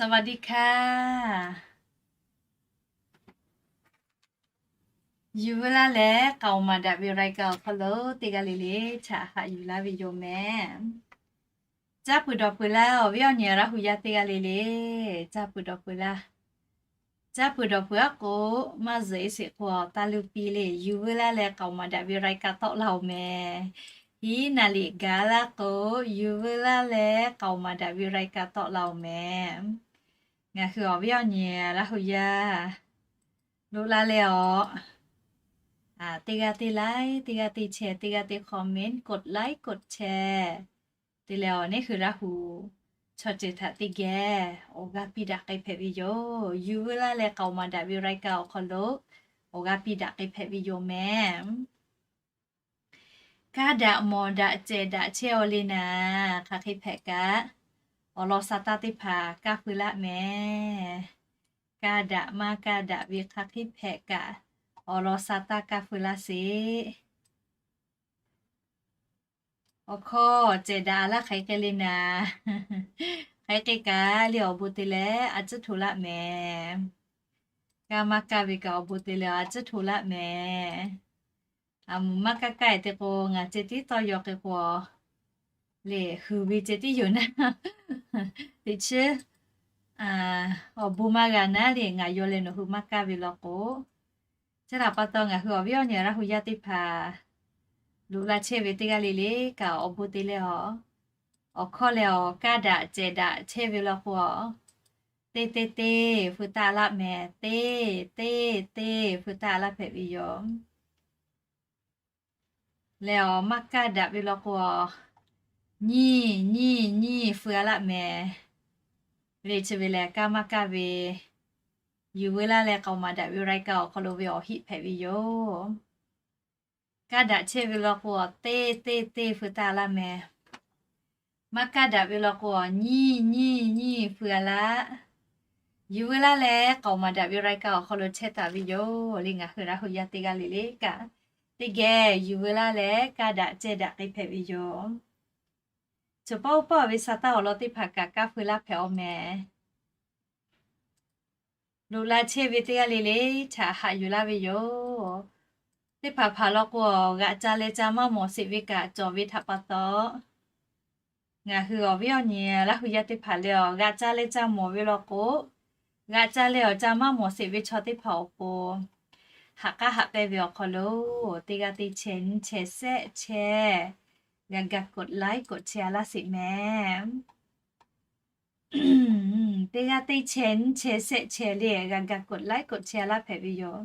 สวัสดีค่ะ Yuˬ veu laˇ leh k'aoˍ maˍ daꞈ ve รายการ awˬ hk'aw lo teˇ g'aˇ le le htaꞈ haꞈ yuˬ laˇ ve yoˬ mehˍ. Caˇ peuˬ dawˬ peuˬ laˇ, awˬ viˉ awˬ nyi Laˇ hu yaˇ teˇ g'aˇ le le, caˇ peuˬ dawˬ peuˬ laˇ. Caˇ peuˬ dawˬ peuˬ aˉ k'o, maˇ zuhꞈ e sheˍ k'o, taˇ luˇ piˇ le. Yuˬ veu laˇ leh k'aoˍ maˍ daꞈ ve รายการ tawˆ la-oˬ mehˍ. Hiˉ naˍ liꞈ gaˬ laˇ k'o, yuˬ veu laˇ leh k'aoˍ maˍ daꞈ ve รายการ tawˆ la-oˬ mehˍ. Ngaˬ hui awˬ viˉ awˬ nyi Laˇ hu yaˇ loꞈ la leh awˬ, teˇ g'aˇ teˇ like, teˇ g'aˇ teˇ share, teˇ g'aˇ teˇ comment, กดไลค์ กดแชร์ te leh awˬ, neˇ hui Laˇ hu chaw ceuˬ htaꞈ teˇ geh awˬ g'aˇ piˇ daꞈ k'ai hpehꞈ ve yoˬ. Yuˬ veu laˇ leh k'aoˍ maˍ daꞈ ve รายการ awˬ hk'aw lo awˬ g'aˇ piˇ daꞈ k'ai hpehꞈ ve yoˬ mehˍ. Kaˇ daꞈ mawˬ daꞈ cehˬ daꞈ chehˇ-aw le naˍ, hk'aˬ hk'e hpehꞈ kaꞈ, awˬ lawn sa taˇ teˇ hpaˍ kaˇ feu laˇ mehˍ. Kaˇ daꞈ maˇ kaˇ daꞈ ve hk'aˬ hk'e hpehꞈ kaꞈ, awˬ lawn sa taˇ kaˇ feu laˇ sheˍ. Awˬ hkawˇ cehˬ daꞈ laˇ hk'aˬ hk'e le naˍ, hk'aˬ hk'e kaꞈ le awˬ bon te leh a tcuhˉ hto laˇ mehˍ. Kaˇ maˇ kaˇ ve kaꞈ awˬ bon te leh a tcuhˉ hto laˇ mehˍ. A, maˇ kaˇ kaˇ-e te k'o, ngaˬ ceh tiˉ tawˇ yaw k'e k'o, le hui ve ceh tiˉ yoˬ naˉ. Teꞈ chiˉ awˬ bon maˇ g'a naˉ le, ngaˬ yaw leh nawˬ hui maˇ kaˇ ve law k'o, chi htaꞈ pa taw ngaˬ hui awˬ viˉ awˬ nyi Laˇ hu yaˇ teˇ hpaˍ loꞈ la chehˇ ve teˇ g'aˇ le le kaꞈ awˬ bon te leh awˬ, awˬ hkawˇ leh awˬ, kaˇ daꞈ cehˬ daꞈ chehˇ ve law k'o, teˇ teˇ teˇ feu taˇ laˇ mehˍ. Teˇ teˇ teˇ feu taˇ laˇ hpehꞈ ve yoˬ. Leh awˬ, maˇ kaˇ daꞈ ve law k'o, nyiˇ nyiˇ nyiˇ feu a laˇ mehˍ. Le chi ve lehˬ, kaˇ maˇ kaˇ ve, yuˬ veu laˇ leh k'aoˍ maˍ daꞈ ve รายการ awˬ hk'aw lo ve awˬ hiˆ hpehꞈ ve yoˬ. Kaˇ daꞈ chehˇ ve law k'o, teˇ teˇ teˇ feu taˇ laˇ mehˍ. Maˇ kaˇ daꞈ ve law k'o, nyiˇ nyiˇ nyiˇ feu a laˇ. Yuˬ veu laˇ leh k'aoˍ maˍ daꞈ ve รายการ awˬ hk'aw lo chehˇ taˍ ve yoˬ. Le ngaˬ hui Laˇ hu yaˇ teˇ g'aˇ le le kaꞈ, teˇ geh yuˬ veu laˇ leh kaˇ daꞈ cehˇ daꞈ k'ai hpehꞈ ve yoˬ. Chaw paˆ uˉ paˆ ve sa taˇ awˬ lawn teˇ hpaˍ kaꞈ kaˇ feu laˇ hpehꞈ-aw mehˍ. Loꞈ la chehˇ ve teˇ g'aˇ le le htaꞈ haꞈ yuˬ laˇ ve yoˬ. Teˇ hpaˍ hpaˍ law k'o, g'aꞈ ca leh ca maˇ mawˬ sheˍ ve kaꞈ cawˬ ve htaꞈ pa taw, ngaˬ hui awˬ viˉ awˬ nyi Laˇ hu yaˇ teˇ hpaˍ leh awˬ, g'aꞈ ca leh ca mawˬ ve law k'o, g'aꞈ ca leh awˬ ca maˇ mawˬ sheˍ ve chaw teˇ hpaˍ awˬ pon haꞈ k'aˉ haꞈ pehnˇ ve awˬ hk'aw lo, teˇ g'aˇ teˇ chehˇ nyiˇ chehˇ shehˆ chehˇ, g'a ga กดไลค์ กดแชร์ a laˇ sheˍ mehˍ. Teˇ g'aˇ teˇ chehˇ nyiˇ chehˇ shehˆ chehˇ le, g'a ga กดไลค์ กดแชร์ a laˇ hpehꞈ ve yoˬ.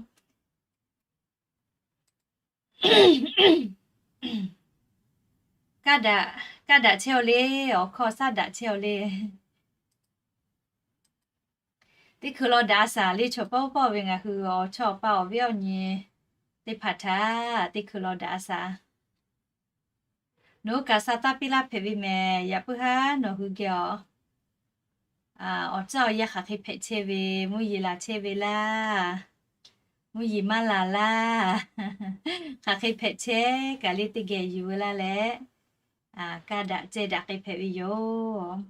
Kaˇ daꞈ, kaˇ daꞈ chehˇ-aw le, awˬ hkawˇ saˉ daꞈ chehˇ-aw le. Teˇ hkui law daꞈ a shaˍ le, chaw paˆ uˉ paˆ ve ngaˬ hui awˬ chawˇ awˬ paˇ awˬ viˉ awˬ nyi teˇ hpaˍ htaꞈ teˇ hkui law daꞈ a shaˍ. Nawˬ hui kaꞈ sa taˇ piˇ laˇ hpehꞈ ve mehˍ. Yaꞈ puiˉ haˉ nawˬ hui geh awˬ, awˬ caˇ awˬ yaˇ hk'aˬ hk'e hpehꞈ chehˇ ve, mvuhˇ yeˬ laˬ chehˇ ve laˇ, mvuhˇ yeˬ maˇ laˬ laˇ, hk'aˬ hk'e hpehꞈ chehˇ kaꞈ le teˇ geh yuˬ veu laˇ leh, kaˇ daꞈ cehˇ daꞈ k'ai hpehꞈ ve yoˬ.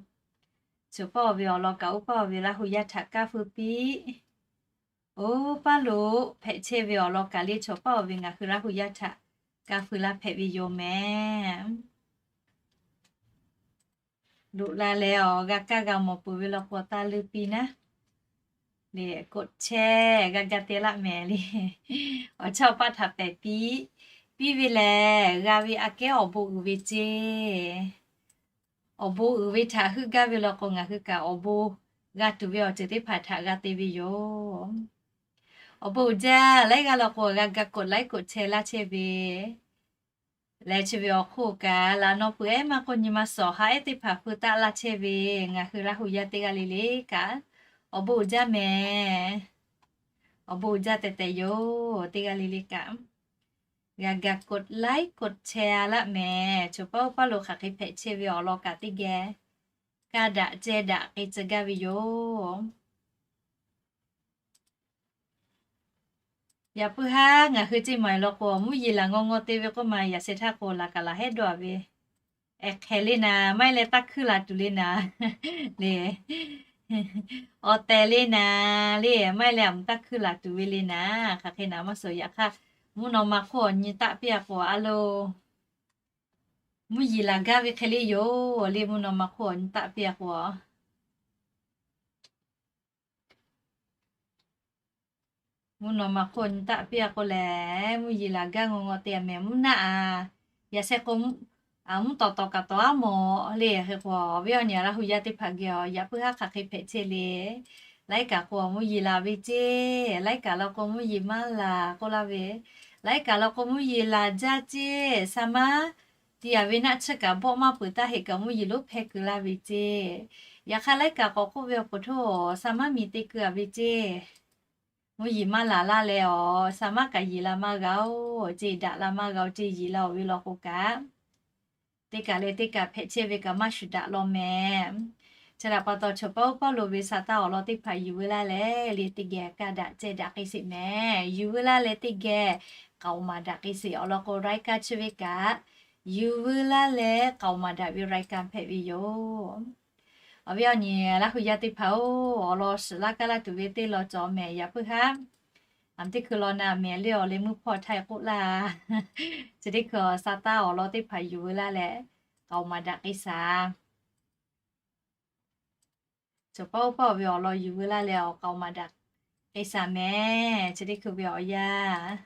Chaw paˆ ve awˬ lawn kaꞈ uˉ paˆ ve Laˇ hu yaˇ htaꞈ kaˇ feu piˇ. Oˇ paˇ lo hpehꞈ chehˇ ve awˬ lawn kaꞈ le chaw paˆ ve ngaˬ hui Laˇ hu yaˇ htaꞈ kaˇ feu laˇ hpehꞈ ve yoˬ mehˍ. Loꞈ la leh awˬ, g'a kaˇ g'a mawˬ peuˬ ve law k'o taˇ luˇ piˇ naˉ. Le กดแชร์ g'a ga te laˇ mehˍ le. Awˬ chawˇ awˬ paˇ htaꞈ pehˬ piˇ. Piˇ ve lehˬ, g'a ve aꞈ kehˉ awˬ bon uiˍ ve ceˇ. Awˬ bon uiˍ ve htaꞈ heuˆ gaˇ ve law k'o, ngaˬ hui kaꞈ awˬ bon g'a tuˬ ve awˬ ceuˬ teˇ hpaˍ htaꞈ g'a te ve yoˬ. Awˬ bon uiˍ jaˇ laiˉ g'aˇ law k'o, g'a ga กดไลค์ กดแชร์ laˇ chehˇ ve leh, chi ve awˬ hk'oˆ kaꞈ laꞈ naw peuˬ ehˉ maˇ k'oˆ nyi ma shawˍ haꞈ ehˉ teˇ hpaˍ feu taˆ laˇ chehˇ ve ngaˬ hui Laˇ hu yaˇ teˇ g'aˇ le le kaꞈ, awˬ bon uiˍ jaˇ mehˍ. Awˬ bon uiˍ jaˇ tehꞈ tehꞈ yoˬ. Teˇ g'aˇ le le kaꞈ, g'a ga กดไลค์ กดแชร์ a laˇ mehˍ. Chaw paˆ uˉ paˇ lo hk'aˬ hk'e hpehꞈ chehˇ ve awˬ lawn kaꞈ teˇ geh kaˇ daꞈ cehˇ daꞈ k'ai tcuh gaˇ ve yoˬ. Yaꞈ puiˉ haˉ ngaˬ hui ceˇ maˬ law k'o, mvuhˇ yeˬ laˬ ngaw ngaw te ve k'oˆ ma, yaꞈ sheh htaˇ k'o laˬ kaꞈ laˬ hehˉ dawˇ-a ve, ehˍ hk'ehˍ le naˍ, maˇ heˆ leh taˇ hkuiˇ laˬ tuˬ le naˍ le. Awˬ tehˬ le naˍ le, maˇ heˆ leh aˬ mvuhˇ taˇ hkuiˇ laˬ tuˬ ve le naˍ. Hk'aˬ hk'e naˍ maˇ suhˍ. Yaꞈ hk'aˇ mvuhˇ naw ma hk'oˆ awˬ nyi taˆ piˇ a k'o a lo, mvuhˇ yeˬ laˬ gaˇ ve hk'e le yoˬ le. Mvuhˇ naw ma hk'oˆ awˬ nyi taˆ piˇ a k'o, mvuhˇ naw ma hk'oˆ nyi taˆ piˇ a k'o lehˬ, mvuhˇ yeˬ laˬ gaˇ ngaw ngaw te a mehˍ. Mvuhˇ naˆ a, yaꞈ sheh k'o, mvuhˇ tawˍ tawˍ kaꞈ tawˍ aˉ mawˬ le. Hk'e k'o, awˬ viˉ awˬ nyi Laˇ hu yaˇ teˇ hpaˍ geh a, yaꞈ puiˉ haˉ hk'aˬ hk'e hpehꞈ chehˇ le. Laiˉ kaꞈ k'o mvuhˇ yeˬ laˬ ve ceˇ, laiˉ kaꞈ law k'o mvuhˇ yeˬ maˇ laˬ k'oˆ laˇ ve, laiˉ kaꞈ law k'o mvuhˇ yeˬ laˬ jaˇ ceˇ, saˍ maˇ te a ve naˆ tsuhˇ kaꞈ bawˆ maˇ peuˬ taˇ heˆ kaꞈ mvuhˇ yeˬ lonˉ hpehˇ keu laˇ ve ceˇ. Yaꞈ hk'aˇ laiˉ kaꞈ k'awꞈ k'oˆ ve awˬ pon hto, saˍ maˇ miˬ te keu a ve ceˇ, mvuhˇ yeˬ maˇ laˬ laˇ leh awˬ, saˍ maˇ kaꞈ yeˬ la maˇ g'a oˬ ceˇ, daꞈ la maˇ g'a oˬ ceˇ, yeˬ la oˬ ve law k'o kaꞈ, teˇ kaꞈ leh teˇ kaꞈ hpehꞈ chehˇ ve kaꞈ maˇ shuˍ daꞈ law mehˍ. Chi htaꞈ pa taw, chaw paˉ oˇ paˇ lo ve sa taˇ awˬ lawn teˇ hpaˍ yuˬ veu laˇ leh le teˇ geh kaˇ daꞈ ceh daꞈ k'ai sheˍ mehˍ. Yuˬ veu laˇ leh teˇ geh k'aoˍ maˍ daꞈ k'ai sheˍ. Awˬ lawn k'o, raiˉ kaˇ chi ve kaꞈ yuˬ veu laˇ leh k'aoˍ maˍ daꞈ ve raiˉ kaˇ hpehꞈ ve yoˬ. Awˬ viˉ awˬ nyi Laˇ hu yaˇ teˇ hpaˍ oˬ, awˬ lawn shiˍ laˇ kaˇ laˇ tuˬ ve teˇ lawn cawˬ mehˍ. Yaꞈ puiˉ haˉ aˬ mvuhˇ teˇ hkui law na mehˍ le awˬ leh mvuhˇ hpawˇ htaˇ k'oˆ laˇ. Chi teˇ hkui sa taˇ awˬ lawn teˇ hpaˍ yuˬ veu laˇ leh k'aoˍ maˍ daꞈ k'ai shaˍ. Chaw paˉ oˇ paˇ ve awˬ lawn yuˬ veu laˇ leh awˬ k'aoˍ maˍ daꞈ k'ai shaˍ mehˍ. Chi teˇ hkui ve awˬ yanˇ,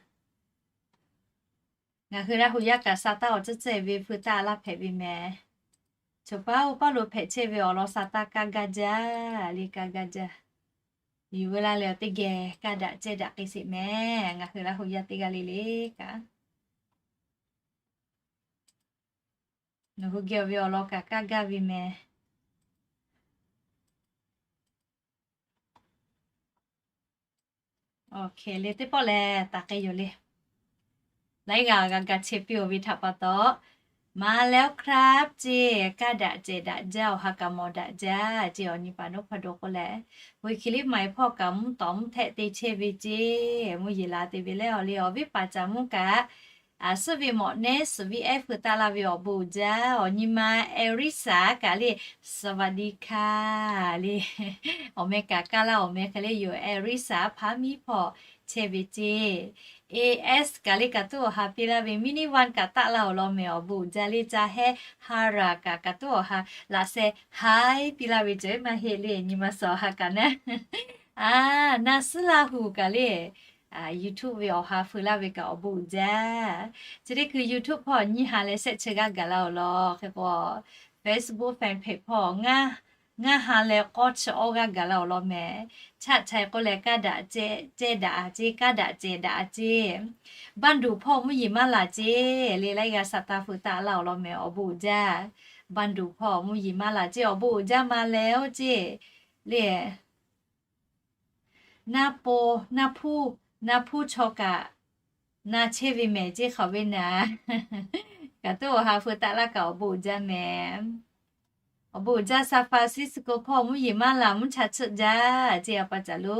ngaˬ hui Laˇ hu yaˇ kaꞈ sa taˇ awˬ tcuhˉ tcuhˉ ve hpu taˆ laˇ hpehꞈ ve mehˍ. Chaw paˉ oˇ paˇ lo hpehꞈ chehˇ ve awˬ lawn sa taˇ kaˇ gaˇ jaˇ le, kaˇ gaˇ jaˇ. Yuˬ veu laˇ leh awˬ teˇ geh kaˇ daꞈ ceh daꞈ k'ai sheˍ mehˍ. Ngaˬ hui Laˇ hu yaˇ teˇ g'aˇ le le kaꞈ, nawˬ hui geh ve awˬ lawn kaꞈ kaˇ gaˇ ve mehˍ. Awˬ hk'e le teˇ pawˆ lehˬ taˍ k'ai yoˬ le. Laiˉ g'aˇ g'a ga chehˇ piˇ oˬ ve htaꞈ pa taw, maˍ leh awˬ hk'aˇ ceˇ, kaˇ daꞈ ceh daꞈ jaˇ, awˬ ha kaꞈ mawˬ daꞈ jaˇ ceˇ. Awˬ nyi paˍ nawˉ hpaˇ dawˬ k'o lehˬ, veuˬ hki liˇ maˍ e hpawˇ kaꞈ mvuhˇ tawˍ mvuhˇ htehˆ te chehˇ ve ceˇ, mvuhˇ yeˬ la te ve leh awˬ le awˬ viˉ paˍ caˍ mvuhˇ kaꞈ, suhˉ ve mawꞈ nehˉ suhˍ viˉ ehˉ hpu taˆ laˇ ve awˬ bon uiˍ jaˇ. Awˬ nyi ma Aˍriˆsaˍ kaꞈ le, สวัสดีค่ะ le, awˬ meh kaꞈ kaˇ laˇ awˬ meh hk'e le yoˬ. Aˍriˆsaˍ hpaˇ miˇ hpawˇ chehˇ ve ceˇ. AS kaꞈ le kaꞈ tuˉ awˬ ha piˇ laˇ ve, mini van kaꞈ taˆ laˇ awˬ lawn mehˍ. Awˬ bon uiˍ jaˇ le. Ca hehˉ ha raˬ kaꞈ kaꞈ tuˉ awˬ ha laꞈ sheh haiˉ piˇ laˇ ve ceuˬ maˇ heˆ le. Nyi ma suhˍ awˬ ha kaꞈ naˉ, a, naˇ suhˉ laˇ hu kaꞈ le YouTube ve awˬ ha feu laˇ ve kaꞈ awˬ bon uiˍ jaˇ. Chi teˇ hkui YouTube hpawˇ nyiˇ ha leh shehˆ chi g'aˇ gaˬ laˇ awˬ lawn hk'e k'o, Facebook fan page hpawˇ ngaˇ ha leh k'awˇ chi awˇ g'aˇ gaˬ laˇ awˬ lawn mehˍ. Chaˆ chai k'oˆ leh kaˇ daꞈ ceh daꞈ a ceˇ, kaˇ daꞈ ceh daꞈ a ceˇ. Baˇ nduˬ hpawˇ mvuhˇ yeˬ maˇ laˬ ceˇ le, laiˉ g'aˇ sa taˇ feu taˆ laˇ awˬ lawn mehˍ. Awˬ bon uiˍ jaˇ. Baˇ nduˬ hpawˇ mvuhˇ yeˬ maˇ laˬ ceˇ, awˬ bon uiˍ jaˇ ma leh oˇ ceˇ le. Naˇ po, naˇ hpuˇ, naˇ hpuˇ chaw kaꞈ na chehˇ ve mehˍ ceˇ hk'aˬ ve naˍ. Kaꞈ tuˉ awˬ ha feu taˆ laˇ kaꞈ awˬ bon uiˍ jaˇ mehˍ. Awˬ bon uiˍ jaˇ. San Francisco hpawˇ mvuhˇ yeˬ maˇ laˬ, mvuhˇ cha tsuhˆ jaˇ ceˇ a pa caˬ lo.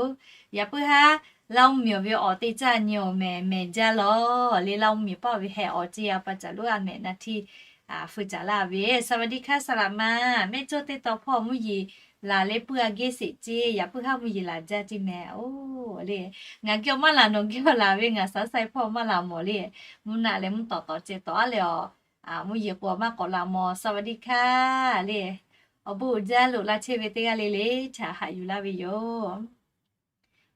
Yaꞈ puiˉ haˉ Laˇ oˇ miˬ awˬ ve awˬ te caˇ nyi awˬ mehˍ mehˍ jaˇ lawˬ le. Laˇ oˇ miˬ paˆ ve heh awˬ ceˇ a pa caˬ lo a mehˍ na htiˇ feu caˍ laˇ ve. สวัสดีค่ะ สลับมา mehˆ cawˇ teˇ taw hpawˇ mvuhˇ yeˬ laˬ leh puiˉ a geh sheˍ ceˇ. Yaꞈ puiˉ haˉ mvuhˇ yeˬ laˬ jaˇ ceˇ mehˍ oˬ le. Ngaˬ geh awˬ maˇ laˬ, nawˬ geh awˬ laˬ ve, ngaˬ saˍ saiˍ hpawˇ maˇ laˬ mawˬ le. Mvuhˇ naˆ leh mvuhˇ tawˍ tawˍ ceh tawˍ a leh awˬ, mvuhˇ yeˬ k'o maˇ k'awꞈ laˬ mawˬ. สวัสดีค่ะ le. Awˬ bon uiˍ jaˇ loꞈ la chehˇ ve teˇ g'aˇ le le htaꞈ haꞈ yuˬ laˇ ve yoˬ.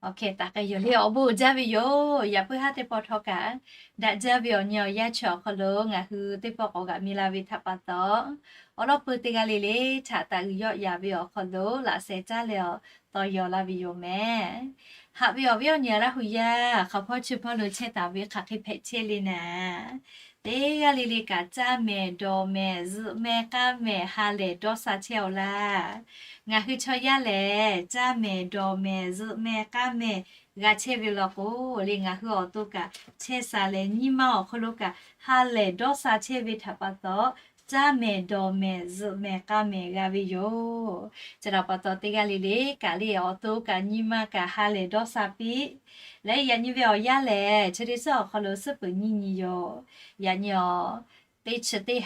Awˬ hkeh taˍ k'ai yoˬ le, awˬ bon uiˍ jaˇ ve yoˬ. Yaꞈ puiˉ haˉ teˇ pawˆ htawˇ kaꞈ, daꞈ jaˇ ve awˬ nyi awˬ yanˇ chi awˬ hk'aw lo ngaˬ hui teˇ pawˆ k'awꞈ g'aꞈ mi la ve htaꞈ pa taw, awˬ lawn pui teˇ g'aˇ le le htaꞈ taꞈ g'uiˬ yawˆ yaˍ ve awˬ hk'aw lo laꞈ sheh caˇ leh awˬ taw yaw laˇ ve yoˬ mehˍ. Haꞈ ve awˬ viˉ awˬ nyi Laˇ hu yaˇ hk'aˬ hpawˇ chi hpawˇ lo chehˇ taˍ ve hk'aˬ hk'e hpehꞈ chehˇ le naˍ, teˇ g'aˇ le le kaꞈ caˇ mehˍ dawˬ mehˍ zuhꞈ mehˍ k'aˇ mehˍ ha lehˬ dawˇ sha chehˇ awˬ laˇ. Ngaˬ hui chaw yaˇ lehˬ, caˇ mehˍ dawˬ mehˍ zuhꞈ mehˍ k'aˇ mehˍ g'a chehˇ ve law k'o le, ngaˬ hui awˬ to kaꞈ chehˇ sha leh nyi ma awˬ hk'aw lo kaꞈ ha lehˬ dawˇ sha chehˇ ve htaꞈ pa taw, caˇ mehˍ dawˬ mehˍ zuhꞈ mehˍ k'aˇ mehˍ g'a ve yoˬ. Chi htaꞈ pa taw, teˇ g'aˇ le le kaꞈ le awˬ to kaꞈ nyi ma kaꞈ ha lehˬ dawˇ sha piˇ leh, yaꞈ nyi ve awˬ yanˇ lehˬ chi teˇ suhˉ awˬ hk'aw lo suhˉ peuˬ nyiˇ nyi yoˬ. Yaꞈ nyi awˬ teˇ chi teˇ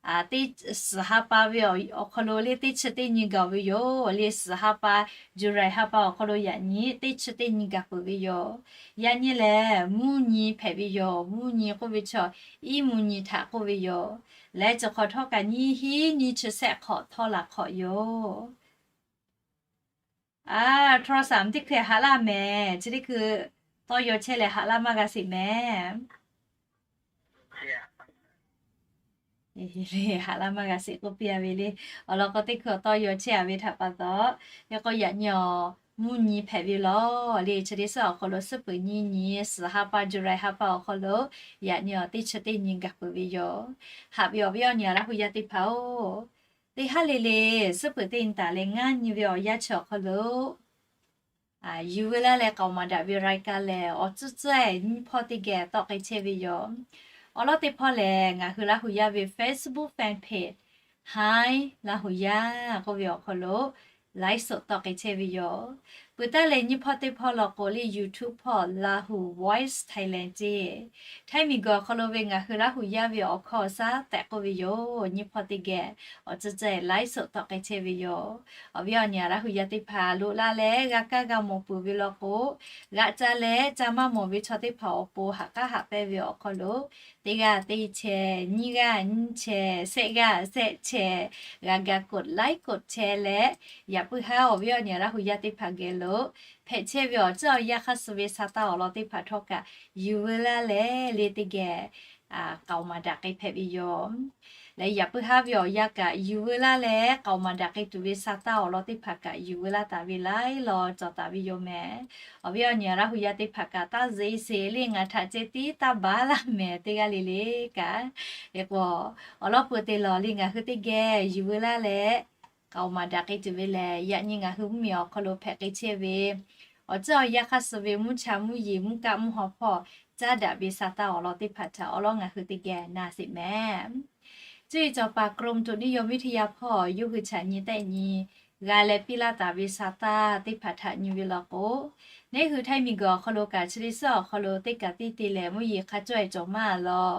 teˇ suhˍ ha pa ve awˬ hk'aw lo le teˇ chi teˇ nyi gaˬ ve yoˬ. Le suhˍ ha pa, July ha pa awˬ hk'aw lo yaꞈ nyi teˇ chi teˇ nyi gaˬ peuˬ ve yoˬ. Yaꞈ nyi lehˬ mvuhˇ nyi hpehꞈ ve yoˬ. Mvuhˇ nyi k'oˆ ve chaw, iˉ mvuhˇ nyi htaꞈ k'oˆ ve yoˬ. Leh chi hk'awꞈ htawˇ kaꞈ nyiˇ hinˉ nyiˇ chi sehˆ hk'awꞈ htawˇ laˬ hk'awꞈ yoˬ. A, โทรศัพท์ teˇ hkui haꞈ laˇ mehˍ. Chi teˇ hkui tawˇ yaw chehˇ leh haꞈ laˇ maˇ g'a sheˍ mehˍ. Haꞈ laˇ maˇ g'a sheˍ k'oˆ piˇ a ve le. Awˬ lawn k'o teˇ hkui tawˇ yaw chehˇ a ve htaꞈ pa taw, hk'e k'o yaꞈ nyi awˬ mvuhˇ nyi hpehꞈ ve lawˬ le. Chi teˇ suhˉ awˬ hk'aw lo suhˉ peuˍ nyiˇ nyi, suhˍ ha pa July ha pa awˬ hk'aw lo yaꞈ nyi awˬ teˇ chi teˇ nyi gaˬ peuˬ ve yoˬ. Haꞈ ve awˬ viˉ awˬ nyi Laˇ hu yaˇ teˇ hpaˍ-oˬ, teˇ haˉ le le suhˉ peuˍ teˇ nyi taˍ leh ngaˇ nyi ve awˬ yanˇ chi awˬ hk'aw lo yuˬ veu laˇ leh k'aoˍ maˍ daꞈ ve รายการ lehˬ, awˬ tcuhˇ tcuhˇ nyiˇ hpawˇ teˇ geh tawˆ k'ai chehˇ ve yoˬ. Awˬ lawn teˇ hpawˇ lehˬ, ngaˬ hui Laˇ hu yaˇ ve Facebook fan page Hi Laˇ hu yaˇ k'oˆ ve awˬ hk'aw lo ไลฟ์สด tawˆ k'ai chehˇ ve yoˬ. Peuˬ taˉ leh nyiˇ hpawˇ teˇ hpawˇ law k'o le YouTube hpawˇ Lahu Voice Thailand ceˇ, Htaiˇ miˬ guiˬ awˬ hk'aw lo ve ngaˬ hui Laˇ hu yaˇ ve awˬ hkawˇ awˬ shaˉ tehꞈ k'oˆ ve yoˬ. Nyiˇ hpawˇ teˇ geh awˬ tcuhˇ tcuhˇ ไลฟ์สด tawˆ k'ai chehˇ ve yoˬ. Awˬ viˉ awˬ nyi Laˇ hu yaˇ teˇ hpaˍ loꞈ la leh g'a kaˇ g'a mawˬ peuˬ ve law k'o, g'aꞈ ca leh ca maˇ mawˬ ve chaw teˇ hpaˍ awˬ pon haꞈ k'aˉ haꞈ pehnˇ ve awˬ hk'aw lo teˇ g'aˇ teˇ chehˇ, nyiˇ g'aˇ nyiˇ chehˇ, shehˆ g'aˇ shehˆ chehˇ g'a ga กดไลค์ กดแชร์ leh, yaꞈ puiˉ haˉ awˬ viˉ awˬ nyi Laˇ hu yaˇ teˇ hpaˍ geh lo hpehꞈ chehˇ ve awˬ ceuˬ awˬ yanˇ hk'aˇ suh ve sa taˇ awˬ lawn teˇ hpaˍ htawˇ kaꞈ yuˬ veu laˇ leh le teˇ geh k'aoˍ maˍ daꞈ k'ai hpehꞈ ve yoˬ. Leh yaꞈ puiˉ haˉ ve awˬ yanˇ kaꞈ yuˬ veu laˇ leh k'aoˍ maˍ daꞈ k'ai tuˬ ve sa taˇ awˬ lawn teˇ hpaˍ kaꞈ yuˬ veu laˇ taˍ ve laiˉ law cawˬ taˍ ve yoˬ mehˍ. Awˬ viˉ awˬ nyi Laˇ hu yaˇ teˇ hpaˍ kaꞈ taˇ zeꞈ sheˍ le ngaˬ htaꞈ ceh tiˉ taˇ baˬ laˇ mehˍ teˇ g'aˇ le le kaꞈ. Hk'e k'o, awˬ lawn peuˬ te lawˬ le ngaˬ hui teˇ geh yuˬ veu laˇ leh k'aoˍ maˍ daꞈ k'ai tuˬ ve lehˬ, yaꞈ nyi ngaˬ hui mvuhˇmiˬ awˬ hk'aw lo hpehꞈ k'ai chehˇ ve awˬ ceuˬ awˬ yanˇ hk'aˇ suh ve mvuhˇ cha mvuhˇ yeˬ mvuhˇ kaˆ mvuhˇ haw hpawˇ caˉ daꞈ ve sa taˇ awˬ lawn teˇ hpaˍ htaꞈ awˬ lawn ngaˬ hui teˇ geh na sheˍ mehˍ. Cuˇ yiˍ cawˬ paˍ กรมอุตุนิยมวิทยา hpawˇ yawˇ hui chaꞈ nyi tehˆ nyi g'a leh piˇ laˇ taˍ ve sa taˇ teˇ hpaˍ htaꞈ nyi ve law k'o, neˇ hui Htaiˇ miˬ guiˬ awˬ hk'aw lo kaꞈ chi teˇ suhˉ awˬ hk'aw lo teˇ kaꞈ teˇ te lehˬ mvuhˇ yeˬ hk'a cawˇ e cawˬ maˇ law.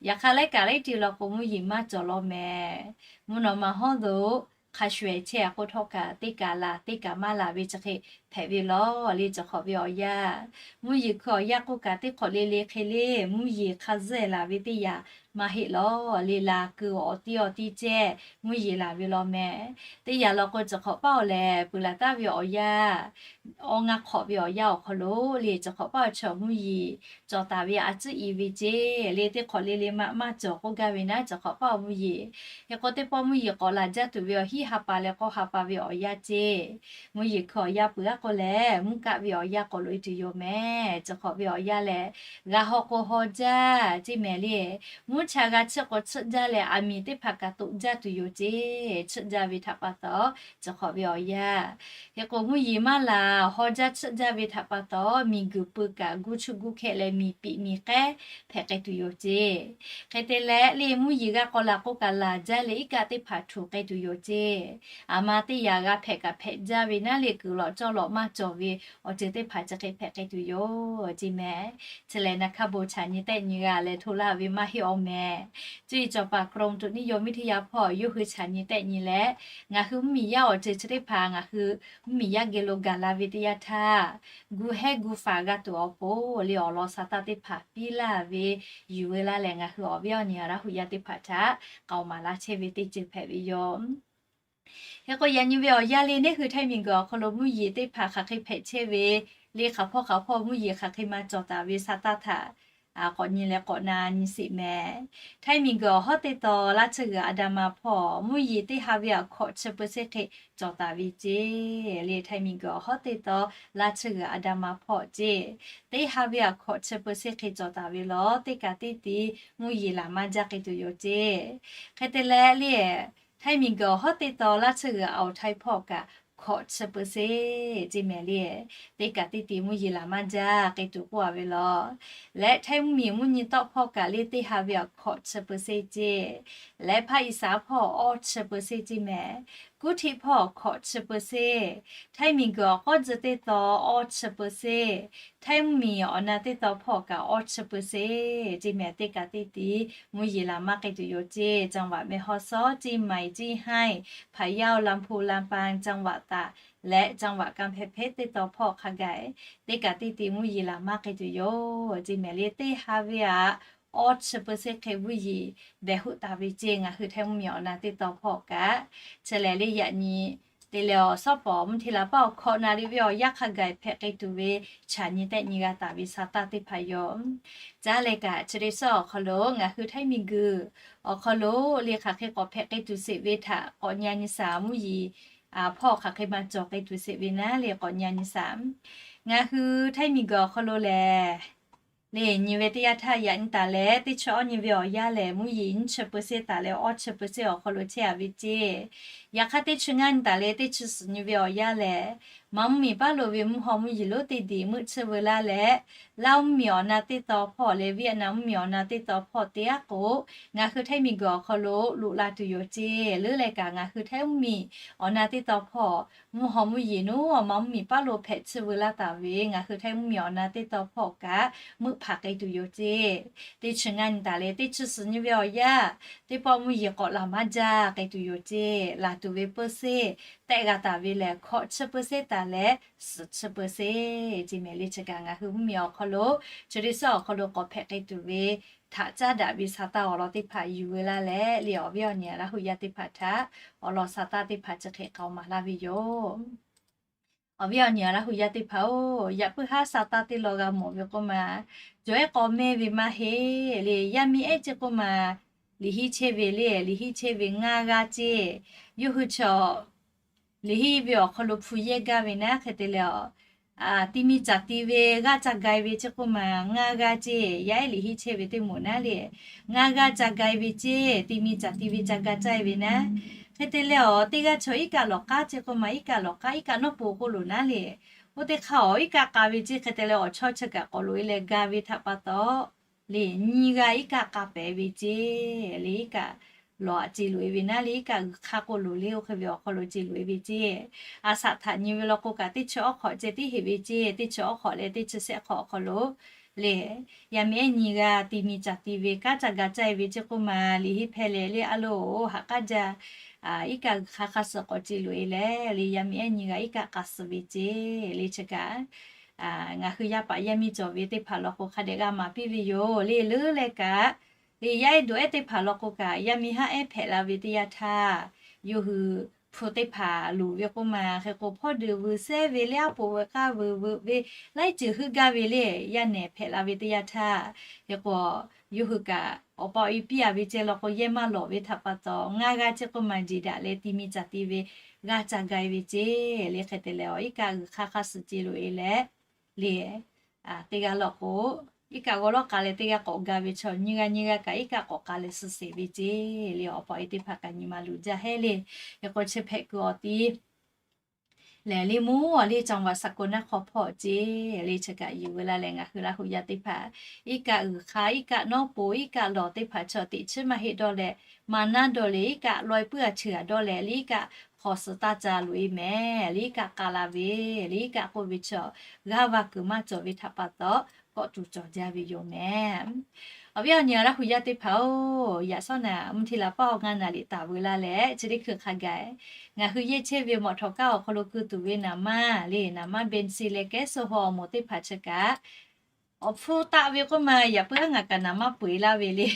Yaꞈ hk'aˇ laiˉ kaꞈ laiˉ te law k'o mvuhˇ yeˬ maˇ cawˬ law mehˍ. Mvuhˇ naw ma hawˉ lo hk'a shuˍ e chehˇ a k'oˆ htawˇ kaꞈ teˇ kaꞈ laˬ teˇ kaꞈ maˇ laˬ ve chi hk'e hpehꞈ ve lawˬ le. Chi hk'awꞈ ve awˬ yanˇ, mvuhˇ yeˬ hkui awˬ yanˇ k'oˆ kaꞈ teˇ hk'awꞈ le le hk'e le mvuhˇ yeˬ hk'a zuhˆ e laˬ ve teˇ yanˇ maˇ heˆ lawˬ le. Laˬ kuiˬ awˬ tiˉ awˬ tiˉ ceh mvuhˇ yeˬ laˬ ve law mehˍ. Teˇ yanˇ law k'o chi hk'awꞈ paˆ awˬ lehˬ peuˬ laˬ taˍ ve awˬ yanˇ, awˬ ngaˇ hk'awꞈ ve awˬ yanˇ awˬ hk'aw lo le chi hk'awꞈ paˆ awˬ chi awˬ mvuhˇ yeˬ cawˬ taˍ ve a tcuhˉ i ve ceh le. Teˇ hk'awꞈ le le maˇ maˇ cawˬ k'oˆ gaˇ ve naˉ chi hk'awꞈ paˆ awˬ mvuhˇ yeˬ. Hk'e k'o teˇ pawˆ mvuhˇ yeˬ k'awꞈ laˬ jaˇ tuˬ ve awˬ hiˉ ha pa leh k'awˇ ha pa ve awˬ yanˇ ceh, mvuhˇ yeˬ hkui awˬ yanˇ peuˬ a k'o lehˬ mvuhˇ kaˆ ve awˬ yanˇ k'awꞈ loꞈ e tuˬ yoˬ mehˍ. Chi hk'awꞈ ve awˬ yanˇ lehˬ, g'a haw k'o haw jaˇ ceh mehˍ le. Mvuhˇ cha g'a tsuhˆ k'o tsuhˆ jaˇ leh aˬ miˍ teˇ hpaˍ kaꞈ toꞈ jaˇ tuˬ yoˬ ceh. Tsuhˆ jaˇ ve htaꞈ pa taw chi hk'awꞈ ve awˬ yanˇ. Hk'e k'o mvuhˇ yeˬ maˇ laˬ haw jaˇ tsuhˆ jaˇ ve htaꞈ pa taw miˬ guiˬ pui kaꞈ guˇ chuˇ guˇ hkehˆ leh miˬ piꞈ miˬ k'ehˉ hpehꞈ k'ai tuˬ yoˬ ceh. Hk'e te leh le mvuhˇ yeˬ g'a k'awꞈ laˬ k'o kaꞈ laˬ jaˇ leh iˉ kaˆ teˇ hpaˍ htuꞈ k'ai tuˬ yoˬ ceh. Aˬ ma teˇ yanˇ g'a hpehꞈ kaꞈ hpehꞈ jaˇ ve naˉ le kuiˬ lawꞈ cawˇ lawꞈ maˇ cawˬ ve awˬ ceuˬ teˇ hpaˍ chi hk'e hpehꞈ k'ai tuˬ yoˬ ceh mehˍ. Chi lehˬ naˍ hkaˇ bon chaꞈ nyi tehˆ nyi g'a leh hto laˇ ve maˇ heˆ awˬ mehˍ. Cuˇ yiˍ cawˬ paˍ กรมอุตุนิยมวิทยา hpawˇ yawˇ hui chaꞈ nyi tehˆ nyi leh, ngaˬ hui mvuhˇmiˬ yaˇ awˬ ceuˬ chi teˇ hpaˍ ngaˬ hui mvuhˇmiˬ yaˇ geh lo gaˬ la ve teˇ yanˇ htaˇ, gu hehˉ gu faˍ g'a tuˬ awˬ pon le awˬ lawn sa taˇ teˇ hpaˍ piˇ laˇ ve yuˬ veu laˇ leh ngaˬ hui awˬ viˉ awˬ nyi Laˇ hu yaˇ teˇ hpaˍ htaꞈ k'aoˍ maˍ laˇ chehˇ ve teˇ ceuˬ hpehꞈ ve yoˬ. Hk'e k'o yaꞈ nyi ve awˬ yanˇ le neˇ hui Htaiˇ miˬ guiˬ awˬ hk'aw lo mvuhˇ yeˬ teˇ hpaˍ hk'aˬ hk'e hpehꞈ chehˇ ve le, hk'aˬ hpawˇ hk'aˬ hpawˇ mvuhˇ yeˬ hk'aˬ hk'e maˇ cawˬ taˍ ve sa taˇ htaꞈ k'awꞈ nyi leh k'awꞈ na nyi sheˍ mehˍ. Htaiˇ miˬ guiˬ awˬ hawˉ teˇ taw laˇ tsuhˇ g'uiˬ a da ma hpawˇ mvuhˇ yeˬ teˇ ha ve awˬ hkawꞈ chi เปอร์เซ็นต์ hk'e cawˬ taˍ ve ceh le. Htaiˇ miˬ guiˬ awˬ hawˉ teˇ taw laˇ tsuhˇ g'uiˬ a da ma hpawˇ ceh, teˇ ha ve awˬ hkawꞈ chi เปอร์เซ็นต์ hk'e cawˬ taˍ ve lawˬ. Teˇ kaꞈ teˇ te mvuhˇ yeˬ laˬ maˇ jaˇ k'ai tuˬ yoˬ ceh. Hk'e te leh le, Htaiˇ miˬ guiˬ awˬ hawˉ teˇ taw laˇ tsuhˇ g'uiˬ a oˍ Htaiˇ hpawˇ kaꞈ hkawꞈ chi เปอร์เซ็นต์ ceh mehˍ le. Teˇ kaꞈ teˇ te mvuhˇ yeˬ laˬ maˇ jaˇ k'ai tuˬ k'oˆ a ve lawˬ. Leh Htaiˇ mvuhˇmiˬ mvuhˇ nyi tawˆ hpawˇ kaꞈ le teˇ ha ve awˬ hkawꞈ chi เปอร์เซ็นต์ ceh, leh hpaˇ Iˉsaˍ hpawˇ awˇ chi เปอร์เซ็นต์ ceh mehˍ. Kuˉ htiˆ hpawˇ hkawꞈ chi เปอร์เซ็นต์, Htaiˇ miˬguiˬ awˬ k'awˉ tcuh teˇ taw awˇ chi เปอร์เซ็นต์, Htaiˇ mvuhˇmiˬ awˬ na teˇ taw hpawˇ kaꞈ awˇ chi เปอร์เซ็นต์ ceˇ mehˍ. Teˇ kaꞈ teˇ tiˉ mvuhˇ yeˬ laˬ maˇ k'ai tuˬ yoˬ ceˇ. จังหวัดแม่ฮ่องสอน Chiang Mai, Chiang Mai, Phayao, Lamphu, Lampang, จังหวัดตาก leh จังหวัดกำแพงเพชร teˇ taw hpawˇ hk'a gaˬ teˇ kaꞈ teˇ tiˉ mvuhˇ yeˬ laˬ maˇ k'ai tuˬ yoˬ ceˇ mehˍ. Le teˇ ha ve aꞈ awˇ chi เปอร์เซ็นต์ hk'e mvuhˇ yeˬ behˬ hoˆ taˍ ve ceˇ. Ngaˬ hui Htaiˇ mvuhˇmiˬ awˬ na teˇ taw hpawˇ kaꞈ chi lehˬ le yaꞈ nyi te leh awˬ shawˉ pawˍ mvuhˇ hteˇ laˬ paˇ awˬ hkawꞈ na le ve awˬ yanˇ hk'a gaˬ hpehꞈ k'ai tuˬ ve chaꞈ nyi tehˆ nyi g'a taˍ ve sa taˇ teˇ hpaˍ yoˬ. Caˇ leh kaꞈ chi teˇ shawˉ awˬ hk'aw lo ngaˬ hui Htaiˇ miˬguiˬ awˬ hk'aw lo le hk'aˬ hk'e k'awꞈ hpehꞈ k'ai tuˬ sheˍ ve htaꞈ k'awꞈ nyi a nyi shaˍ. Mvuhˇ yeˬ hpawˇ hk'aˬ hk'e maˇ cawˬ k'ai tuˬ sheˍ ve naˉ le k'awꞈ nyi a nyi shaˍ. Ngaˬ hui Htaiˇ miˬguiˬ awˬ hk'aw lo lehˬ le nyi ve teˇ yanˇ htaˇ yaꞈ nyi taˍ leh teˇ chi awˇ nyi ve awˬ yanˇ lehˬ mvuhˇ yeˬ nyiˇ chi เปอร์เซ็นต์ taˍ leh awˇ chi เปอร์เซ็นต์ awˬ hk'aw lo chehˇ a ve ceˇ. Yaꞈ hk'aˇ teˇ chi ngaˇ nyi taˍ leh teˇ chi suhˍ nyi ve awˬ yanˇ lehˬ Manˇ mvuhˇmiˬ paˉ lo ve mvuhˇ haw mvuhˇ yeˬ lonˉ teˇ diˬ meuˆ tsuhˇ veu laˇ leh, Laˇ mvuhˇmiˬ awˬ na teˇ taw hpawˇ leh Vietnam mvuhˇmiˬ awˬ na teˇ taw hpawˇ te aˉ k'o, ngaˬ hui Htaiˇ miˬguiˬ awˬ hk'aw lo loꞈ la tuˬ yoˬ ceˇ. Leuˉ leh kaꞈ ngaˬ hui Htaiˇ mvuhˇmiˬ awˬ na teˇ taw hpawˇ mvuhˇ haw mvuhˇ yeˬ lonˉ Manˇ mvuhˇmiˬ paˉ lo hpehꞈ tsuhˇ veu laˇ taˍ ve ngaˬ hui Htaiˇ mvuhˇmiˬ awˬ na teˇ taw hpawˇ kaꞈ meuˆ hpaˍ k'ai tuˬ yoˬ ceˇ. Teˇ chi ngaˇ nyi taˍ leh teˇ chi suhˍ nyi ve awˬ yanˇ teˇ pawˆ mvuhˇ yeˬ k'awꞈ laˬ maˇ jaˇ k'ai tuˬ yoˬ ceˇ. Laˬ tuˬ ve เปอร์เซ็นต์ tehˆ g'a taˍ ve lehˬ hkawꞈ chi เปอร์เซ็นต์ taˍ leh suhˍ chi เปอร์เซ็นต์ ceˇ mehˍ. Le chi kaꞈ ngaˬ hui mvuhˇmiˬ awˬ hk'aw lo chi teˇ shawˉ awˬ hk'aw lo k'awꞈ hpehꞈ k'ai tuˬ ve htaꞈ caˉ daꞈ ve sa taˇ awˬ lawn teˇ hpaˍ yuˬ veu laˇ leh le awˬ viˉ awˬ nyi Laˇ hu yaˇ teˇ hpaˍ htaꞈ awˬ lawn sa taˇ teˇ hpaˍ chi hk'e k'aoˍ maˍ laˇ ve yoˬ. Awˬ viˉ awˬ nyi Laˇ hu yaˇ teˇ hpaˍ oˬ, yaꞈ puiˉ haˉ sa taˇ teˇ law g'a mawˬ ve k'oˆ ma, jawˬ ehˉ k'aw mehˇ ve maˇ heˆ le. Yaˇ miˇ ehˉ ceˇ k'oˆ ma, liꞈ hiˉ chehˇ ve le, liꞈ hiˉ chehˇ ve ngaˇ g'aˇ ceˇ. Yawˇ hui chaw liꞈ hiˉ ve awˬ hk'aw lo hpu yehˇ gaˇ ve naˉ hk'e te leh awˬ, ti mi caˬ ti ve g'aˇ ca ga ve ceˇ k'oˆ ma, ngaˇ g'aˇ ceˇ. Yaˇ ehˉ liꞈ hiˉ chehˇ ve teˇ moˍ naˉ le, ngaˇ g'aˇ ca ga ve ceˇ. Ti mi caˬ ti ve ca ga caˇ ve naˉ hk'e te leh awˬ, teˇ g'aˇ chaw iˉ kaˆ lawˬ k'aˉ ceˇ k'oˆ ma, iˉ kaˆ lawˬ k'aˉ iˉ kaˆ nawˉ po k'oˆ loˬ naˉ le. Oˇ teˇ hk'aˇ awˬ iˉ kaˆ k'a ve ceˇ. Hk'e te leh awˬ chawˇ chi kaꞈ k'awꞈ loꞈ e leh ga ve htaꞈ pa taw le, nyiˇ g'aˇ iˉ kaˆ k'a pehˍ ve ceˇ. Le iˉ kaˆ lawˬ aꞈ ce loꞈ e ve naˉ le, iˉ kaˆ g'uiˬ hk'aˇ k'oˆ loˬ le. Oˇ hk'e ve awˬ hk'aw lo ce loꞈ e ve ceˇ. A shaꞈ htaꞈ nyi ve law k'o kaꞈ teˇ chi awˉ hk'awꞈ ceh tiˉ heꞈ ve ceˇ. Teˇ chi awˉ hk'awꞈ leh teˇ chi shehˆ hk'awꞈ awˬ hk'aw lo le, yaˇ miˇ ehˉ nyiˇ g'aˇ ti mi caˬ ti ve kanˉ ca ga caˇ e ve ceˇ k'oˆ ma, liꞈ hiˉ hpehˇ leh le a loˬ haꞈ k'aˉ jaˇ iˉ kaˆ g'uiˬ hk'aˇ hk'aˇ suh k'awꞈ ce loꞈ e leh le, yaˇ miˇ ehˉ nyiˇ g'aˇ iˉ kaˆ k'a suh ve ceˇ. Le chi kaꞈ ngaˬ hui yaˇ paˍ yaˇ miˇ cawˬ ve teˇ hpaˍ law k'o hk'a dehꞈ g'a maˍ piˇ ve yoˬ. Le leuˉ leh kaꞈ le yaˇ ehˉ doꞈ ehˉ teˇ hpaˍ law k'o kaꞈ yaˇ miˇ haˉ ehˉ hpehꞈ la ve teˇ yanˇ htaˇ, yawˇ hui hpu teˇ hpaˍ luˬ ve k'oˆ ma, hk'e k'o hpawˇ deuˬ veuˬ sehˉ ve le, aˉ poꞈ veuˬ k'aˇ veuˬ veuꞈ ve laiˉ ceuˬ heuˆ gaˇ ve le, yaˇ nehˬ hpehꞈ la ve teˇ yanˇ htaˇ, hk'e k'o yawˇ hui kaꞈ awˬ pa awˬ e piˇ a ve ceh law k'o yehˇ maˇ lawˬ ve htaꞈ pa taw ngaˇ g'aˇ ceˇ k'oˆ ma jeˬ daꞈ leh ti mi caˬ ti ve g'aˇ ca ga e ve ceˇ. Le hk'e te leh awˬ iˉ kaˆ g'uiˬ hk'aˇ hk'aˇ suh ce loꞈ e leh le, teˇ g'aˇ law k'o iˉ kaˆ g'aw lawˉ k'a leh teˇ g'aˇ k'awꞈ ga ve chaw nyiˇ g'aˇ nyiˇ g'aˇ kaꞈ iˉ kaˆ k'awꞈ k'a leh suh sheˍ ve ceˇ. Le awˬ pa awˬ e teˇ hpaˍ kaꞈ nyi ma luˬ jaˇ hehˉ le. Hk'e k'o chi hpehꞈ kuiˬ awˬ ti lehˬ le mvuhˇ awˬ le จังหวัดสกลนคร hpawˇ ceˇ. Le chi kaꞈ yuˬ veu la leh ngaˬ hui Laˇ hu yaˇ teˇ hpaˍ iˉ kaˆ g'uiˬ hk'aˇ iˉ kaˆ nawˉ po iˉ kaˆ lawˬ teˇ hpaˍ chaw teꞈ chiˉ maˇ heˆ dawˇ leh, maˇ naˉ dawˇ leh iˉ kaˆ laweh puiˉ a cheuˬ a dawˇ leh le iˉ kaˆ hk'awꞈ suh taˇ ca loꞈ e mehˍ. Le iˉ kaˆ k'a la ve le iˉ kaˆ k'oˆ ve chaw g'aˇ va kuiˬ maˇ cawˬ ve htaꞈ pa taw kawˆ tuˬ cawˬ jaˇ ve yoˬ mehˍ. Awˬ viˉ awˬ nyi Laˇ hu yaˇ teˇ hpaˍ oˬ, yaꞈ shawˉ naˍ mvuhˇ hteˇ laˬ paˇ awˬ ngaˇ naˍ liꞈ taˍ veu la leh chi teˇ hkui hk'a gaˬ ngaˬ hui yehˇ chehˇ ve mawꞈ htawꞈ kaˇ awˬ hk'aw lo keu tuˬ ve naˍ manˇ le, naˍ manˇ เบนซิน leh แก๊สโซฮอล์ awˬ moˍ teˇ hpaˍ chi kaꞈ awˬ hpfuhˇ taˆ ve k'oˆ ma, yaꞈ puiˉ haˉ ngaˬ kaꞈ naˍ manˇ peu eˬ laˇ ve le.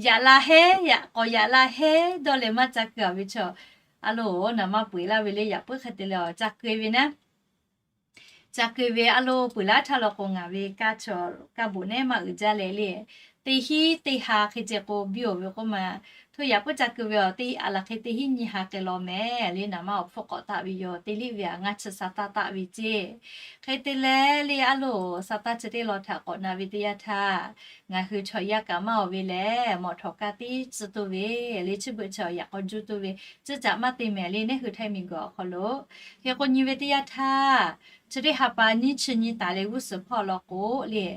Yaꞈ la hehˉ, yaꞈ k'awꞈ yaꞈ la hehˉ dawˇ leh maˇ ca keu a ve chaw, a loˬ naˍ manˇ peu eˬ laˇ ve le. Yaꞈ puiˉ hk'e te leh ca keu ve naˉ ca keu ve a loˬ peu eˬ laˇ htaˇ law k'o ngaˬ ve kaˇ chaw kaˇ boꞈ nehˉ maˇ uiˍ jaˇ leh le, teˇ hinˉ teˇ ha hk'e ceh k'o biˇ oˬ ve k'oˆ ma, hto yaꞈ puiˉ ca keu ve awˬ teˇ hinˉ a laˬ hk'e teˇ hinˉ nyiˇ ha k'ai law mehˍ. Le naˍ manˇ awˬ hpfuhˇ k'awꞈ taˆ ve yoˬ. Teˇ liˇ ve aꞈ ngaˇ chi sa taˇ taˆ ve ceˇ. Hk'e te leh le a loˬ sa taˇ chi teˇ law htaꞈ k'awꞈ na ve teˇ yanˇ htaˇ, ngaˬ hui chaw yaˇ kaꞈ maˇ oˬ ve lehˬ mawꞈ htawꞈ kaˇ tiˉ tcuh toˇ ve le, chi beuꞈ chaw yaꞈ k'aw juˇ toˇ ve, tcuh caꞈ maˇ te mehˍ le. Neˇ hui Htaiˇ miˬguiˬ awˬ hk'aw lo hk'e k'o nyi ve teˇ yanˇ htaˇ, chi teˇ ha pa nyiˇ chi nyi taˍ leh g'uˇ suhˍ hpawˇ law k'o le,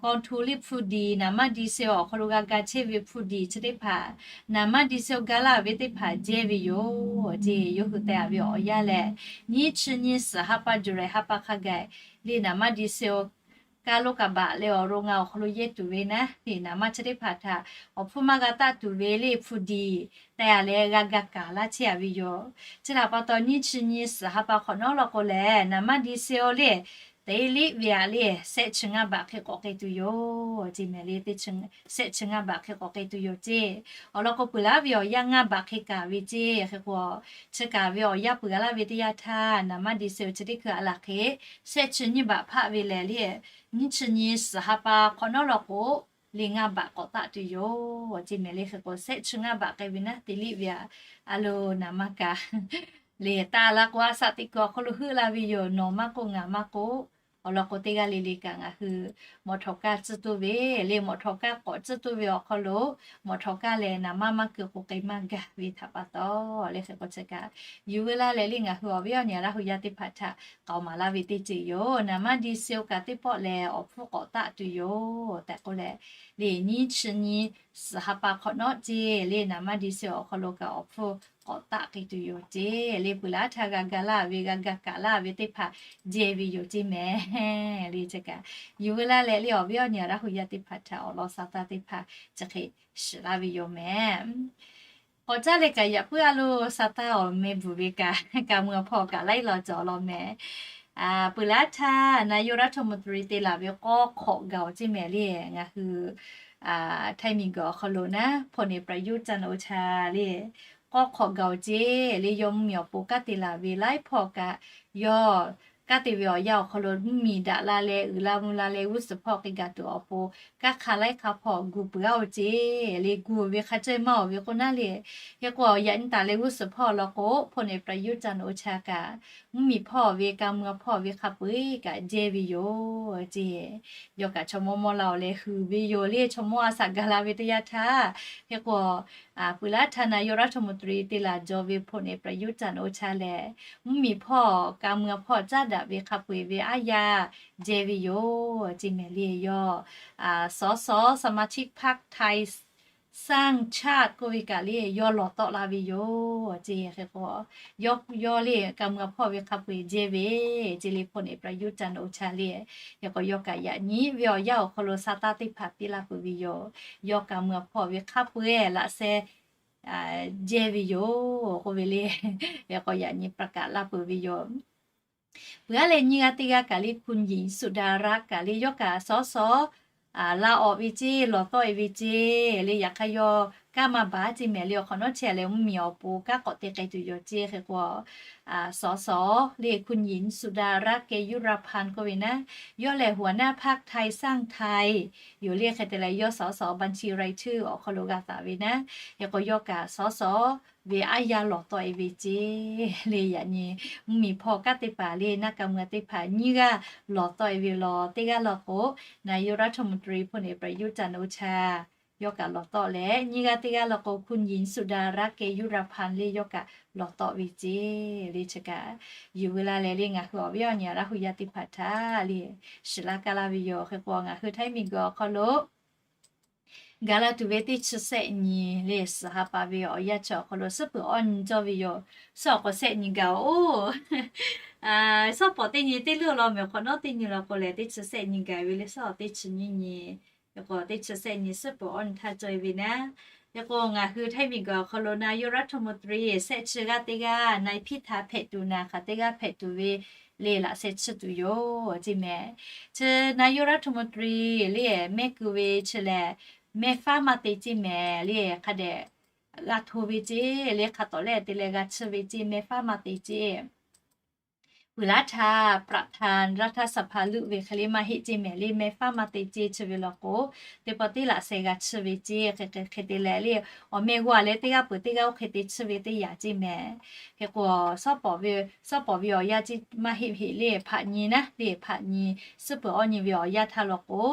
กองทุน liꞈ hpu diˍ หนามะดีเซล awˬ hk'aw lo g'a ga chehˇ ve hpu diˍ chi teˇ hpaˍ, หนามะดีเซล ga laˇ ve teˇ hpaˍ jehˇ ve yoˬ ceˇ. Yawˇ hui teh-a ve awˬ yanˇ lehˬ, nyiˇ chi nyi suhˍ ha pa July ha pa hk'a gaˬ le หนามะดีเซล kaˇ lonˉ kaꞈ baꞈ leh awˬ โรงงาน awˬ hk'aw lo yehˇ tuˬ ve naˉ, le หนามะ chi teˇ hpaˍ htaꞈ awˬ hpfuhˇ maˇ g'a taˆ tuˬ ve le hpu diˍ teh-a leh g'a ga kaˍ laˇ chehˇ-a ve yoˬ. Chi htaꞈ pa taw nyiˇ chi nyi suhˍ ha pa hk'awꞈ nawˉ law k'o lehˬ, หนามะดีเซล le teˇ liˆ ve-a le shehˆ chi ngaˇ baꞈ hk'e k'awꞈ k'ai tuˬ yoˬ ceˇ mehˍ le. Shehˆ chi ngaˇ baꞈ hk'e k'awꞈ k'ai tuˬ yoˬ ceˇ. Awˬ lawn k'o, peuˬ laˇ ve awˬ yanˇ ngaˇ baꞈ hk'e kaˍ ve ceˇ. Hk'e k'o, chi kaˍ ve awˬ yanˇ peuˬ-a laˇ ve teˇ yanˇ htaˇ, หนามะดีเซล chi teˇ hkui-a laˬ hk'e shehˆ chi nyiˇ baꞈ hpaˆ ve lehˬ le, nyiˇ chi nyi suhˍ ha pa hk'awꞈ nawˉ law k'o, le ngaˇ baꞈ k'awꞈ taˆ tuˬ yoˬ ceˇ mehˍ le. Hk'e k'o, shehˆ chi ngaˇ baꞈ k'ai ve naˉ, teˇ liˆ ve-a, a lo หนามะ kaˍ le taˆ la k'o, a shaꞈ teꞈ kuiˬ awˬ hk'aw lo heuˆ la ve yoˬ. Nawˬ maˇ k'oˆ, ngaˬ maˇ k'oˆ, awˬ lawn k'o, teˇ g'aˇ le le kaꞈ ngaˬ hui mawꞈ htawꞈ kaˇ tcuhˇ toˇ ve le, mawꞈ htawꞈ kaˇ k'awꞈ tcuhˇ toˇ ve awˬ hk'aw lo, mawꞈ htawꞈ kaˇ lehˬ หนามะ maˇ keu k'o k'ai maˇ gaˬ ve htaꞈ pa taw le. Hk'e k'o, chi kaꞈ yuˬ veu laˇ leh le ngaˬ hui awˬ viˉ awˬ nyi Laˇ hu yaˇ teˇ hpaˍ htaꞈ k'aoˍ maˍ laˇ ve teˇ ceuˬ yoˬ. หนามะดีเซล kaꞈ teˇ pawˆ lehˬ awˬ hpfuhˇ k'awꞈ taˆ tuˬ yoˬ tehꞈ k'oˆ leh, le nyiˇ chi nyi suhˍ ha pa hk'awꞈ nawˉ ceˇ le หนามะดีเซล awˬ hk'aw lo kaꞈ awˬ hpfuhˇ k'awꞈ taˆ k'ai tuˬ yoˬ ceˇ. Le peuˬ laˇ htaˇ g'a ga laˇ ve, g'a ga kaˍ laˇ ve teˇ hpaˍ jehˇ ve yoˬ ceˇ mehˍ le. Chi kaꞈ yuˬ veu laˇ leh le awˬ viˉ awˬ nyi Laˇ hu yaˇ teˇ hpaˍ htaꞈ awˬ lawn sa taˇ teˇ hpaˍ chi hk'e shiˍ laˇ ve yoˬ mehˍ. K'awꞈ caˇ leh kaꞈ yaꞈ puiˉ a lo sa taˇ awˬ meh bvuhˬ ve kaꞈ, ka mui awˬ hpawˇ kaꞈ laiˉ law cawˬ law mehˍ. Peuˬ laˇ htaˇ นายกรัฐมนตรี te laˬ ve k'awˇ hk'awꞈ gaˬ-oˬ ceˇ mehˍ le. Ngaˬ hui Htaiˇ miˬguiˬ awˬ hk'aw lo naˉ, พลเอกประยุทธ์ จันทร์โอชา le k'awˇ hk'awꞈ gaˬ-oˬ ceˇ le. Yawˇ mvuhˇmiˬ awˬ pon kanˉ te laˬ ve laiˉ hpawˇ kaꞈ, yawˇ kanˉ te ve awˬ yanˇ awˬ hk'aw lo mvuhˇmiˬ daꞈ la leh uiˍ la mvuh la leh g'uˇ suhˍ hpawˇ k'ai gaˬ tuˬ awˬ pon, kanˉ hk'a laiˉ hk'a hpawˇ gu peuˬ-a-oˬ ceˇ le. Gu ve hk'a ceuˬ maˇ-oˬ ve k'o naˉ le. Hk'e k'o, yaꞈ nyi taˍ leh g'uˇ suhˍ hpawˇ law k'o, พลเอกประยุทธ์ จันทร์โอชา kaꞈ mvuhˇmiˬ hpawˇ ve, ka mui hpawˇ ve hk'a peu-eˬ kaꞈ jehˇ ve yoˬ ceˇ. Yawˇ kaꞈ chaw mawˇ mawˇ la-oˬ leh huiˍ ve yoˬ le. Chaw mawˇ a shaꞈ gaˬ la ve teˇ yanˇ htaˇ, hk'e k'o, peuˬ laˇ htaˇ นายกรัฐมนตรี te laˬ jaw ve พลเอกประยุทธ์ จันทร์โอชา lehˬ, mvuhˇmiˬ hpawˇ, ka mui hpawˇ caˉ daꞈ ve hk'a peu-eˬ ve aˉ yaˇ jehˇ ve yoˬ ceˇ mehˍ le. Yawˇ สส สมาชิกพรรคไทยสร้างชาติ k'oˆ ve kaꞈ le yawˇ lawˬ tawˆ la ve yoˬ ceˇ. Hk'e k'o, yawˇ le ka mui hpawˇ ve hk'a peu-eˬ jehˇ ve ceˇ le, พลเอกประยุทธ์ จันทร์โอชา le. Hk'e k'o, yawˇ kaꞈ yaꞈ nyi ve awˬ yanˇ awˬ hk'aw lo sa taˇ teˇ hpaˍ piˇ laˇ peuˬ ve yoˬ. Yawˇ ka mui hpawˇ ve hk'a peu-eˬ laꞈ sheh jehˇ ve yoˬ k'oˆ ve le. Hk'e k'o, yaꞈ nyi ประกาศ laˇ peuˬ ve yoˬ. Peuˬ-a leh nyiˇ g'aˇ teˇ g'aˇ kaꞈ le คุณหญิงสุดารัตน์ kaꞈ le yawˇ kaꞈ สส laˇ awˬ ve ceˇ, lawˬ tawˆ-e ve ceˇ le. Yaꞈ hk'aˇ yawˇ kanˉ maˇ baˬ ceˇ mehˍ le. Awˬ hk'awꞈ nawˉ chehˇ leh mvuhˇmiˬ awˬ pon kanˉ k'awꞈ te k'ai tuˬ yoˬ ceˇ. Hk'e k'o, สส le คุณหญิงสุดารัตน์ เกยุรพันธ์ k'oˆ ve naˉ, yawˇ lehˬ หัวหน้าพรรคไทยสร้างไทย yoˬ le. Hk'e te leh yawˇ สส บัญชีรายชื่อ awˬ hk'aw lo g'a taˍ ve naˉ. Hk'e k'o, yawˇ kaꞈ สส ve aˉ yaˇ lawˬ tawˆ-e ve ceˇ le. Yaꞈ nyi mvuhˇmiˬ hpawˇ kanˉ teˇ hpaˍ le naˆ ka mui teˇ hpaˍ nyiˇ g'aˇ lawˬ tawˆ-e ve law teˇ g'aˇ law k'o, นายกรัฐมนตรี พลเอกประยุทธ์ จันทร์โอชา yawˇ kaꞈ lawˬ tawˆ leh, nyiˇ g'aˇ teˇ g'aˇ law k'o คุณหญิงสุดารัตน์ เกยุรพันธ์ le yawˇ kaꞈ lawˬ tawˆ ve ceˇ le. Chi kaꞈ yuˬ veu la leh le ngaˬ hui awˬ viˉ awˬ nyi Laˇ hu yaˇ teˇ hpaˍ htaꞈ le shiˍ laˇ kaˇ laˇ ve yoˬ. Hk'e k'o, ngaˬ hui Htaiˇ miˬguiˬ awˬ hk'aw lo gaˬ la tuˬ ve teˇ chi shehˆ nyi le suhˍ ha pa ve awˬ yanˇ chi awˬ hk'aw lo suhˉ peuˬ awˇ nyi cawˇ ve yoˬ. Suhˉ awˬ k'o shehˆ nyi gaˬ-oˬ. Suhˉ pawˍ teˇ nyi teˇ leuˇ law mehˍ, hk'awꞈ nawˉ teˇ nyi law k'o lehˬ teˇ chi shehˆ nyi gaˬ ve le. Suhˉ awˬ teˇ chi nyiˇ nyi, hk'e k'o teˇ chi shehˆ nyi suhˉ peuˬ awˇ nyi htaˇ cawˇ-e ve naˉ. Hk'e k'o, ngaˬ hui Htaiˇ miˬguiˬ awˬ hk'aw lo นายกรัฐมนตรี shehˆ chi g'aˇ teˇ g'aˇ, นายพิธา hpehꞈ tuˬ naˍ hk'aˬ teˇ g'aˇ hpehꞈ tuˬ ve le laꞈ sheh chiˇ tuˬ yoˬ ceˇ mehˍ. Chi นายกรัฐมนตรี le mehˆ keu ve chi lehˬ, mehˇ faˉ maˇ te ceˇ mehˍ le. Hk'a dehꞈ g'a hto ve ceˇ le, hk'a tawˍ lehˆ te leh g'a chiˇ ve ceˇ, mehˇ faˉ maˇ te ceˇ. Peuˬ laˇ htaˇ ประธานรัฐสภา leuˆ ve hk'e le maˇ heˆ ceˇ mehˍ le, mehˇ faˉ maˇ te ceˇ. Chi ve law k'o, teˇ pawˆ teˇ laꞈ sheh g'a chiˇ ve ceˇ. Hk'e hk'e te leh le, awˬ meh g'aw leh teˇ g'aˇ peuˬ teˇ g'aˇ oˇ hk'e te chiˇ ve teˇ yanˇ ceˇ mehˍ. Hk'e k'o, suhˉ pawˍ ve awˬ yanˇ ceˇ maˇ heˆ heˆ le, hpaꞈ nyi naˉ le, hpaꞈ nyi suhˉ peuˬ awˇ nyi ve awˬ yanˇ htaˇ law k'o,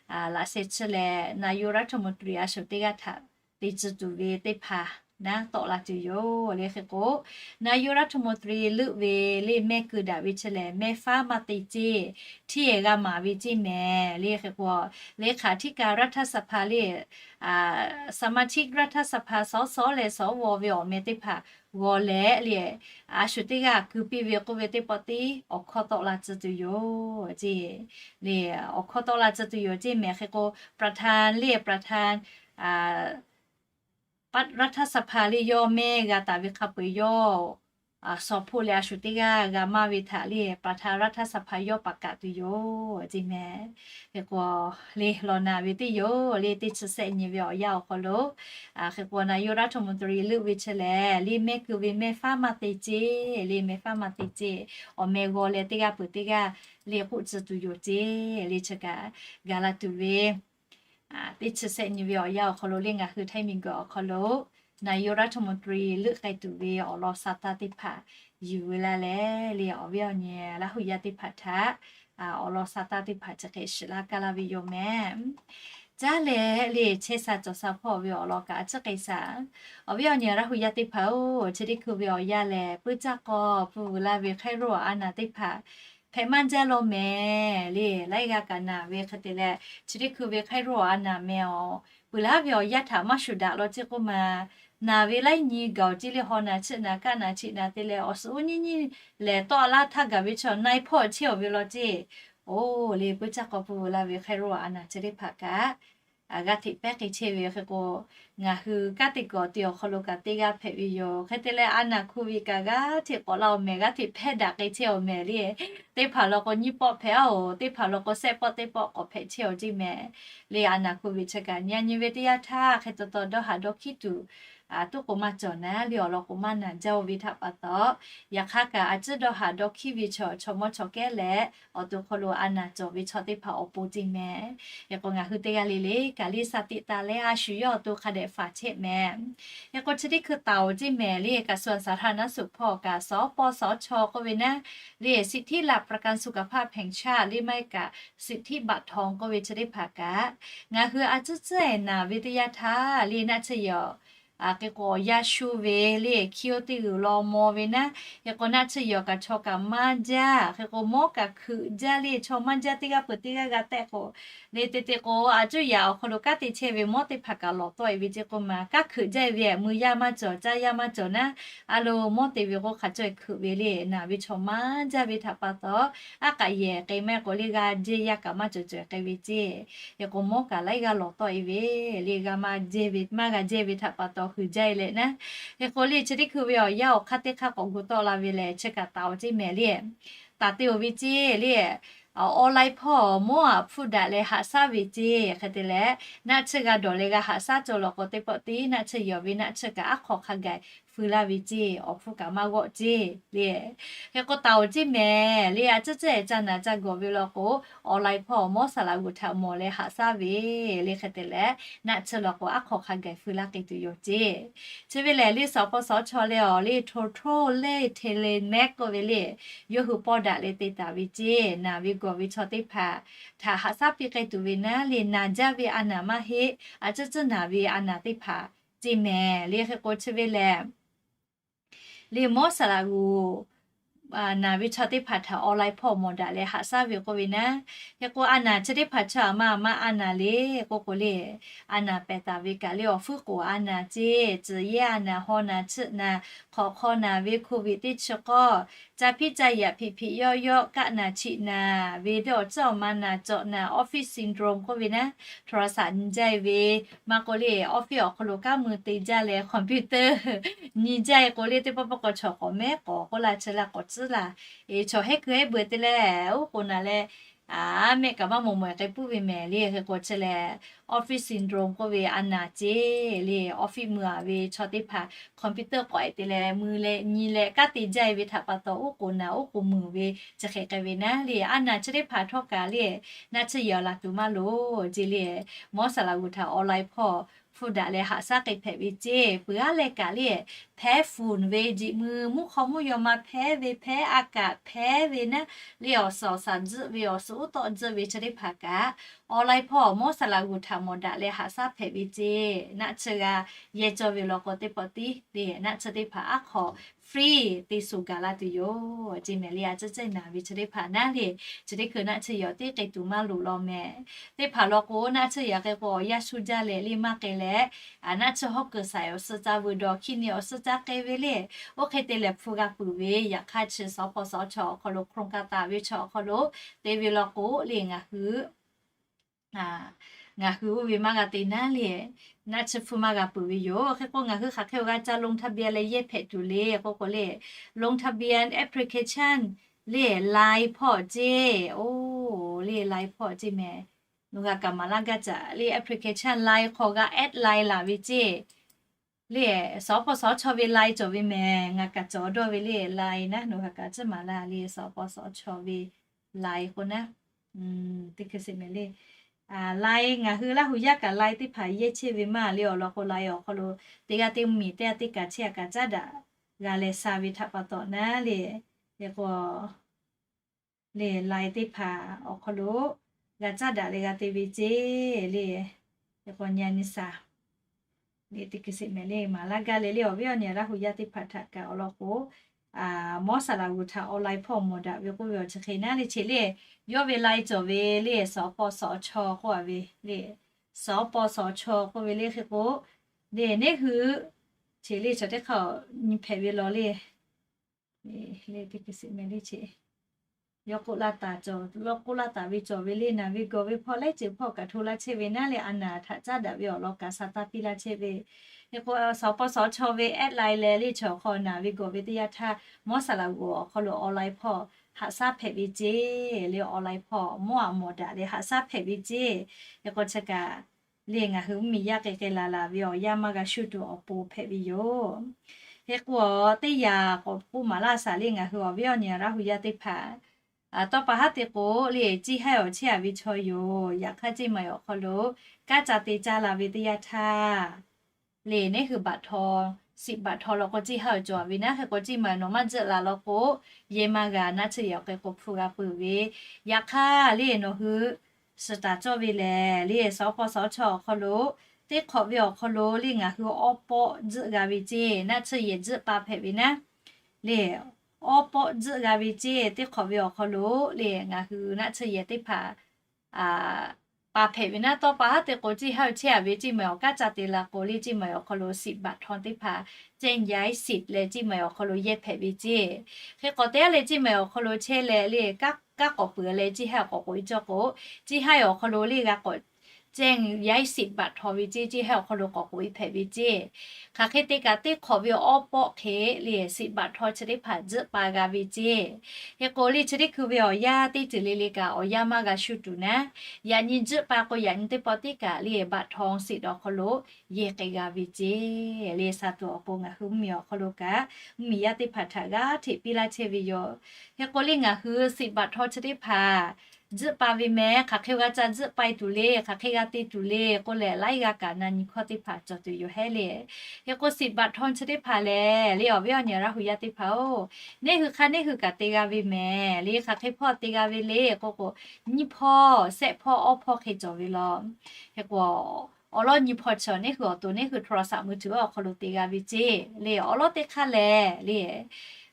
laꞈ sheh chiˇ leh นายกรัฐมนตรี a shu teˇ g'aˇ htaꞈ te tcuh tuˬ ve teˇ hpaˍ naˉ tawˆ la tuˬ yoˬ le. Hk'e k'o, นายกรัฐมนตรี leuˆ ve le mehˆ keu daꞈ ve chi lehˬ, mehˆ faˉ maˇ te ceˇ, htiˇ g'a maˍ ve ceˇ mehˍ le. Hk'e k'o, เลขาธิการรัฐสภา le สมาชิกรัฐสภา สส leh สว ve awˬ meh teˇ hpaˍ g'aw leh le, a shu teˇ g'aˇ keu piˇ ve k'oˆ ve teˇ pawˆ tiˉ awˬ hkawˇ tawˆ la tcuh tuˬ yoˬ ceˇ le. Awˬ hkawˇ tawˆ la tcuh tuˬ yoˬ ceˇ mehˍ. Hk'e k'o, ประธาน le ประธาน รัฐสภา le yawˇ mehˆ g'a taˍ ve hk'a peu-eˬ yawˇ shaw hpoˆ leh a shu teˇ g'aˇ g'a maˇ ve htaꞈ le ประธานรัฐสภา yawˇ paˍ kaꞈ tuˬ yoˬ ceˇ mehˍ. Hk'e k'o, le lawˬ naˍ ve teˇ yoˬ le, teˇ chi sehˆ nyi ve awˬ yanˇ awˬ hk'aw lo. Hk'e k'o, นายกรัฐมนตรี leuˆ ve chi lehˬ, le mehˆ keu ve mehˆ faˉ maˇ te ceˇ le, mehˆ faˉ maˇ te ceˇ, awˬ meh g'aw leh teˇ g'aˇ peuˬ teˇ g'aˇ le k'oˆ tcuh tuˬ yoˬ ceˇ le. Chi kaꞈ gaˬ la tuˬ ve teˇ chi sehˆ nyi ve awˬ yanˇ awˬ hk'aw lo le, ngaˬ hui htaiˇ miˬguiˬ awˬ hk'aw lo นายกรัฐมนตรี leuˆ k'ai tuˬ ve awˬ lawn sa taˇ teˇ hpaˍ yuˬ ve laˇ leh le, awˬ viˉ awˬ nyi Laˇ huˍ yaˇ teˇ hpaˍ htaꞈ awˬ lawn sa taˇ teˇ hpaˍ chi hk'e shiˍ laˇ kaˇ laˇ ve yoˬ mehˍ. Caˇ leh le, chehˇ sha cawˬ sha hpawˇ ve awˬ lawn kaꞈ a ciˉ k'ai shaˍ. Awˬ viˉ awˬ nyi Laˇ huˍ yaˇ teˇ hpaˍ-oˬ, chi teˇ hkui ve awˬ yanˇ lehˬ, puiˉ caˇ k'aw pui vuiˬ laˇ ve hk'aiˉ roˆ a naˍ teˇ hpaˍ hpehꞈ maˇ jaˇ law mehˍ le. Laiˉ g'aˇ kaꞈ naˬ ve hk'e te leh, chi teˇ hkui ve hk'aiˉ roˆ a naˍ meh awˬ, peuˬ laˉ ve awˬ yanˇ htaꞈ maˇ shuˍ daꞈ law ceˇ k'oˆ ma, naˬ ve laiˉ nyi gaˬ-oˬ ceˇ le. Haw naˬ chiˆ naˬ kaˆ naˬ chiˆ naˬ te leh awˬ suhˍ uˉ nyiˇ nyiˇ lehˬ tawˆ laˇ htaˇ gaˬ ve chaw na-e hpawˇ chehˇ-oˬ ve law ceˇ. Oˇ le, puiˉ caˇ k'aw pui vuiˬ laˇ ve hk'aiˉ roˆ a naˍ chi teˇ hpaˍ kaꞈ g'aˇ hteꞈ pehˉ k'ai chehˇ ve. Hk'e k'o, ngaˬ hui kanˉ te kuiˬ awˬ ti awˬ hk'aw lo kaꞈ teˇ g'aˇ hpehꞈ ve yoˬ. Hk'e te leh a naˍ hk'oˆ ve kaꞈ g'aˇ hteꞈ k'awꞈ laˇ-oˬ mehˍ, g'aˇ hteꞈ hpehˇ daꞈ k'ai chehˇ-oˬ mehˍ le. Teˇ hpaˍ law k'o nyiˇ pawˆ hpehꞈ-oˬ, teˇ hpaˍ law k'o shehˆ pawˆ teˇ pawˆ k'awꞈ hpehꞈ chehˇ-oˬ ceˇ mehˍ le. A naˍ hk'oˆ ve chi kaꞈ nyi a nyi ve teˇ yanˇ htaˇ hk'e taw taw dawˇ haˍ dawˇ hkiˉ tuˬ tuˉ k'o maˇ cawˬ naˉ le, awˬ lawn k'o maˇ naˬ jaˇ-oˬ ve htaꞈ pa taw, yaꞈ hk'aˇ kaꞈ a ciˉ dawˇ haˍ dawˇ hkiˉ ve chaw chaw mawˇ chaw kehˉ leh awˬ to hk'aw lo a naˍ cawˬ ve chaw teˇ hpaˍ awˬ pon ceˇ mehˍ. Hk'e k'o ngaˬ hui teˇ g'aˇ le le kaꞈ le สติ taˍ leh a shu yawˇ awˬ to hk'a dehꞈ faˍ chehˇ mehˍ. Hk'e k'o chi teˇ hkui taˍ-oˬ ceˇ mehˍ le, กระทรวงสาธารณสุข hpawˇ kaꞈ สปสช k'oˆ ve naˉ le, สิทธิหลักประกันสุขภาพแห่งชาติ le maˇ heˆ kaꞈ สิทธิบัตรทอง k'oˆ ve chi teˇ hpaˍ kaꞈ, ngaˬ hui a ciˉ ciˉ-ehˍ naˬ ve teˇ yanˇ htaˇ le naˆ tsuhˇ yawˬ hk'e k'o awˬ yanˇ shu ve le, hkiˇ oˇ teˇ g'uiˬ law maw ve naˉ, hk'e k'o naˆ tsuhˇ yawˬ kaꞈ chaw kaꞈ maˇ jaˇ, hk'e k'o mawˉ kaꞈ hkeuꞈ jaˇ le, chaw maˇ jaˇ teˇ g'aˇ peuˬ teˇ g'aˇ g'a tehˆ k'o le, te te k'o a cuˇ yaꞈ awˬ hk'aw lo kanˉ te chehˇ ve mawˉ teˇ hpaˍ kaꞈ lawˬ tawˆ-e ve ceˇ k'oˆ ma, kanˉ hkeuꞈ jaˇ ve, mui yaˇ maˇ cawˬ, caˇ yaˇ maˇ cawˬ naˉ, a lo mawˉ te ve k'o hk'a caweh hkeuꞈ ve le, naˬ ve chaw maˇ jaˇ ve htaꞈ pa taw, aˉ k'aꞈ yehˬ k'ai maˇ k'o le g'a jehˇ yaˇ kaꞈ maˇ cawˬ cawˬ k'ai ve ceˇ. Hk'e k'o mawˉ kaꞈ laiˉ g'aˇ lawˬ tawˆ-e ve le, g'a maˇ jehˇ ve, maˇ g'a jehˇ ve htaꞈ pa taw hkeuꞈ jaˇ-e leh naˉ. Hk'e k'o le chi teˇ hkui ve awˬ yanˇ awˬ hk'aˇ teˇ hk'aˇ k'awꞈ gu tawˆ la ve lehˬ, chi kaꞈ taˍ-oˬ ceˇ mehˍ le. Taˍ te-oˬ ve ceˇ le, online hpawˇ mawˉ aꞈ hpfuhˇ daꞈ leh haꞈ shaˉ ve ceˇ. Hk'e te leh naˆ tsuhˇ g'a dawˬ leh g'a haꞈ shaˉ cawˬ law k'o teˇ pawˆ tiˉ naˆ tsuhˇ yawˬ ve naˆ tsuhˇ kaꞈ aˉ hk'aw hk'a gaˬ fui laˇ ve ceˇ, awˬ hpfuhˇ kaꞈ maˇ g'awˆ ceˇ le. Hk'e k'o taˍ-oˬ ceˇ mehˍ le, a ciˉ ciˉ-ehˍ ca naˬ ca gawˬ ve law k'o, online hpawˇ mawˉ saˍ laꞈ g'uˬ htaꞈ mawˬ leh haꞈ shaˉ ve le. Hk'e te leh naˆ tsuhˇ law k'o aˉ hk'aw hk'a gaˬ fui laˇ k'ai tuˬ yoˬ ceˇ. Chi ve lehˬ le สปสช leh awˬ le โทร leh เทเลแม็ก k'oˆ ve le, yawˇ hui pawˇ daꞈ leh te taˍ ve ceˇ. Naˬ ve gawˬ ve chaw teˇ hpaˍ htaꞈ haꞈ shaˉ piˇ k'ai tuˬ ve naˉ le, naˬ jaˇ ve a naˬ maˇ heˆ, a ciˉ ciˉ naˬ ve a naˬ teˇ hpaˍ ceˇ mehˍ le. Hk'e k'o chi ve lehˬ le mawˉ saˍ laꞈ g'uˬ naˬ ve chaw teˇ hpaˍ htaꞈ online hpawˇ mawˬ daꞈ leh haꞈ shaˉ ve k'oˆ ve naˉ. Hk'e k'o a naˬ chi teˇ hpaˍ chaw aˬ ma aˬ ma a naˬ le k'oˆ k'o le, a naˬ pehˬ taˍ ve kaꞈ le awˬ hpfuhˇ k'oˍ a naˬ ceˇ, tcuhˬ yehˇ a naˬ, haw naˬ chiˆ naˬ, hk'awꞈ hk'aw naˬ ve โควิด teˇ chi k'awˇ, ca hpiˇ ca yaꞈ hpiꞈ hpiꞈ yawˇ yawˇ kaˆ naˬ chiˆ naˬ ve le, awˬ ceuˬ awˬ ma naˬ cawꞈ naˬ, office syndrome k'oˆ ve naˉ, โทรศัพท์ nyi jaˇ-e ve, maˇ k'o le office awˬ hk'aw lo kanˉ mui te jaˇ leh computer nyi jaˇ-e k'o le, teˇ pawˆ pawˆ k'aw chaw k'awꞈ mehˉ k'awꞈ k'oˆ la chi la k'awꞈ tcuhˉ la. Chaw hehˉ keu hehˉ beuꞈ te leh uˉ k'oˍ naˬ leh, a, mehˆ kaꞈ maˇ mawˬ mawˬ-e k'ai puiˉ ve mehˍ le. Hk'e k'o chi lehˬ office syndrome k'oˆ ve a naˬ ceˇ le, office mui-a ve chaw teˇ hpaˍ computer k'awꞈ-e te leh mui leh nyi leh kanˉ te jaˇ-e ve htaꞈ pa taw uˉ k'oˍ naˬ uˉ k'oˍ mui ve chi hk'e k'ai ve naˉ le, a naˬ chi teˇ hpaˍ htawˇ kaꞈ le naˆ tsuhˇ yawˬ laˬ tuˬ maˇ loˍ ceˇ le, mawˉ saˍ laꞈ g'uˬ htaꞈ online hpawˇ hpfuhˇ daꞈ leh haꞈ shaˉ k'ai hpehꞈ ve ceˇ. Peuˬ aˉ leh kaꞈ le hpehˉ fuˍ ve jiꞈ mui mvuhˇ hk'aw mvuhˇ yaw ma hpehˉ ve hpehˉ a kaꞈ hpehˉ ve naˉ le, awˬ suhˍ awˬ shaˍ tzuhˆ ve awˬ suhˍ uˉ tawˆ tzuhˆ ve chi teˇ hpaˍ kaꞈ online hpawˇ mawˇ saˍ laꞈ g'uˬ htaꞈ mawˬ daꞈ leh haꞈ shaˉ hpehꞈ ve ceˇ. Naˆ tsuhˇ g'a yehˇ cawˇ ve law k'o teˇ pawˆ tiˉ le, naˆ tsuhˇ teˇ hpaˍ aˉ hk'aw free te suˍ gaˬ la tuˬ yoˬ ceˇ mehˍ le. A ciˉ cehˇ naˍ ve chi teˇ hpaˍ naˉ le, chi teˇ hkui naˆ tsuhˇ yaꞈ teˇ k'ai tuˬ maˇ loˍ law mehˍ. Teˇ hpaˍ law k'o naˆ tsuhˇ yaꞈ k'ai k'o awˬ yanˇ shu jaˇ leh le maˇ k'ai leh, naˆ tsuhˇ hawˉ kuiˬ saiˍ awˬ suhˉ caˇ vuiˬ dawˬ hkiˇ ni awˬ suhˉ caˇ k'ai ve le. Oˇ hk'e te lehˬ hpu g'a peuˬ ve yaꞈ hk'aˇ chi สปสช awˬ hk'aw lo โครงการ taˍ ve chaw awˬ hk'aw lo te ve law k'o le ngaˬ hui ngaˬ hui oˇ ve maˇ g'a te naˉ le, naˆ tsuhˇ hpu maˇ g'a peuˬ ve yoˬ. Hk'e k'o ngaˬ hui hk'aˬ hk'e awˬ g'a ca ลงทะเบียน leh yehˇ hpehꞈ tuˬ le k'oˆ k'o le, ลงทะเบียน application le Line hpawˇ ceˇ. Oˇ le Line hpawˇ ceˇ mehˍ. Nawˬ g'a kaꞈ maˍ laˇ gaˇ caꞈ le application Line hk'aw g'a add Line laˬ ve ceˇ. Le สปสช ve Line cawˬ ve mehˍ. Ngaˬ kaꞈ cawˬ dawˇ ve le Line naˉ, nawˬ g'a kaꞈ ciˉ maˍ laˇ le สปสช ve Line k'o naˉ. Teˇ hkui sheˍ mehˍ le, Line ngaˬ hui Laˇ hu yaˇ kaꞈ Line teˇ hpaˍ yehˇ chehˇ ve maˇ le awˬ lawn k'o Line awˬ hk'aw lo teˇ g'aˇ teˇ miˬ teˇ g'aˇ teˇ kaꞈ chehˇ a kaꞈ caˉ daꞈ g'a leh sha ve htaꞈ pa taw naˉ le. Hk'e k'o le Line teˇ hpaˍ awˬ hk'aw lo g'a caˉ daꞈ leh g'a te ve ceˇ le. Hk'e k'o nyi a nyi sha le teˇ hkui sheˍ mehˍ le maˍ laˇ gaˇ leh le awˬ viˉ awˬ nyi Laˇ hu yaˇ teˇ hpaˍ htaꞈ kaꞈ awˬ lawn k'o mawˇ saˍ laꞈ g'uˬ htaꞈ online hpawˇ mawˬ daꞈ ve k'oˆ ve awˬ chi hk'e naˉ le chi le, yawˇ ve Line cawˬ ve le สปสช k'oˆ a ve le สปสช k'oˆ ve le hk'e k'o le neˇ hui chi le chaw teˇ hk'aˇ nyi hpehꞈ ve law le. Le teˇ hkui sheˍ mehˍ le chi yawˇ k'oˆ laˇ taˍ cawˬ, yawˇ k'oˆ laˇ taˍ ve cawˬ ve le naˍ ve gawˬ ve hpawˇ lehˉ ceuˬ hpawˇ kaꞈ hto laˇ chehˇ ve naˉ le a naˍ htaꞈ caˉ daꞈ ve awˬ lawn kaꞈ sha taˇ piˇ laˇ chehˇ ve. Hk'e k'o สปสช ve add Line leh le chaw hk'aw naˍ ve gawˬ ve teˇ yanˇ htaˇ mawˇ saˍ laꞈ g'uˬ awˬ hk'aw lo online hpawˇ haꞈ shaˉ hpehꞈ ve ceˇ le online hpawˇ mawˇ a mawˬ daꞈ leh haꞈ shaˉ hpehꞈ ve ceˇ. Hk'e k'o chi kaꞈ le ngaˬ hui mvuhˇmiˬ yaˇ k'ai k'ai laˬ laˬ ve awˬ yanˇ maˇ g'a shuˇ tuˬ awˬ pon hpehꞈ ve yoˬ. Hk'e k'o teˇ yanˇ k'awꞈ k'oˆ maˍ laˇ shaˍ le ngaˬ hui awˬ viˉ awˬ nyi Laˇ hu yaˇ teˇ hpaˍ, tawˇ pa haˉ te k'o le ciˇ haiˇ awˬ chehˇ a ve chaw yoˬ. Yaꞈ hk'aˇ ceˇ maˬ awˬ hk'aw lo kanˉ ca te caˇ la ve teˇ yanˇ htaˇ le neˇ hui baꞈ htaw, siꞈ baꞈ htaw law k'o ceˇ haiˇ awˬ cawˬ a ve naˉ. Hk'e k'o ceˇ maˬ nawˬ maˇ tzuhˆ la law k'o yehˇ maˇ g'a naˆ tsuhˇ yaꞈ awˬ k'ai k'o hpu g'a peuˬ ve. Yaꞈ hk'aˇ le nawˬ hui suhˍ taˍ cawˇ ve lehˬ le สปสช awˬ hk'aw lo teˇ hk'awꞈ ve awˬ hk'aw lo le ngaˬ hui awˉ pawˆ tzuhˆ g'a ve ceˇ naˆ tsuhˇ yehˬ tzuhˆ pa hpehꞈ ve naˉ le, awˉ pawˆ tzuhˆ g'a ve ceˇ teˇ hk'awꞈ ve awˬ hk'aw lo le ngaˬ hui naˆ tsuhˇ yehˬ teˇ hpaˍ pa hpehꞈ ve naˉ. Tawˇ pa haˉ te k'o ceˇ haiˇ awˬ chehˇ a ve ceˇ maˬ awˬ kanˉ ca te la k'o le ceˇ maˬ awˬ hk'aw lo siꞈ baꞈ htaw teˇ hpaˍ ceˇ yaiˉ siꞈ leh ceˇ maˬ awˬ hk'aw lo yehˇ hpehꞈ ve ceˇ. Hk'e k'o teˇ g'aˇ leh ceˇ maˬ awˬ hk'aw lo chehˇ leh le kanˉ k'awꞈ peuˬ leh ceˇ haiˇ awˬ k'awꞈ k'oꞈ e cawˇ k'o ceˇ haiˇ awˬ hk'aw lo le g'a k'awꞈ ceˇ yaiˉ siꞈ baꞈ htaw ve ceˇ ceˇ haiˇ awˬ hk'aw lo k'awꞈ k'oꞈ e hpehꞈ ve ceˇ. Hk'aˬ hk'e te kaꞈ teˇ hk'awꞈ ve awˉ pawˆ hk'e le siꞈ baꞈ htaw chi teˇ hpaˍ tzuhˆ pa g'a ve ceˇ. Hk'e k'o le chi teˇ hkui ve awˬ yanˇ teˇ ceuˬ le le kaꞈ awˬ yanˇ maˇ g'a shuˇ tuˬ naˉ, yaꞈ nyi tzuhˆ pa k'o yaꞈ nyi teˇ pawˆ tiˉ kaꞈ le baꞈ htaw siꞈ awˬ hk'aw lo yehˇ k'ai g'a ve ceˇ. Le sha tuˬ awˬ pon ngaˬ hui mvuhˇmiˬ awˬ hk'aw lo kaꞈ mvuhˇmiˬ yaˇ teˇ hpaˍ htaꞈ g'aˇ hteꞈ piˇ laˇ chehˇ ve yoˬ. Hk'e k'o le ngaˬ hui siꞈ baꞈ htaw chi teˇ hpaˍ tzuhˆ pa ve mehˍ. Hk'aˬ hk'e g'a ca tzuhˆ pa e tuˬ le, hk'aˬ hk'e g'a te tuˬ le k'oˆ leh laiˉ g'aˇ kaꞈ na nyi hkawˇ teˇ hpaˍ cawˬ tuˬ yoˬ hehˉ le. Hk'e k'o siꞈ baꞈ htaw chi teˇ hpaˍ lehˬ le awˬ viˉ awˬ nyi Laˇ hu yaˇ teˇ hpaˍ-oˬ, neˇ hui hk'aˇ neˇ hui kaꞈ te g'a ve mehˍ le. Hk'aˬ hk'e hpawˇ te g'a ve le k'oˆ k'o nyiˇ hpawˇ, shehˆ hpawˇ, awˇ hpawˇ hk'e cawˬ ve law. Hk'e k'o awˬ lawˉ nyi hpawˇ chi neˇ hui awˬ to neˇ hui โทรศัพท์มือถือ awˬ hk'aw lo te g'a ve ceˇ le. Awˬ lawˉ teˇ hk'aˇ lehˬ le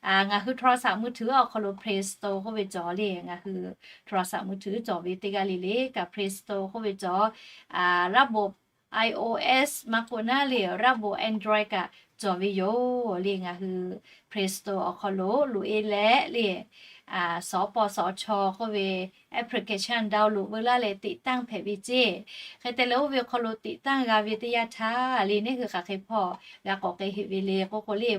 ngaˬ hui โทรศัพท์มือถือ awˬ hk'aw lo Play Store k'oˆ ve cawˬ le. Ngaˬ hui โทรศัพท์มือถือ cawˬ ve teˇ g'aˇ le le kaꞈ Play Store k'oˆ ve cawˬ ระบบ iOS maˇ k'o naˉ le ระบบ Android kaꞈ cawˬ ve yoˬ le. Ngaˬ hui Play Store awˬ hk'aw lo loꞈ e leh le สปสช k'oˆ ve application download veu laˇ leh ติดตั้ง hpehꞈ ve ceˇ. Hk'e te leh oˇ ve awˬ hk'aw lo ติดตั้ง g'a ve teˇ yanˇ htaˇ le neˇ hui hk'aˬ hk'e hpawˇ g'a k'awꞈ k'ai heꞈ ve le k'oˆ k'o le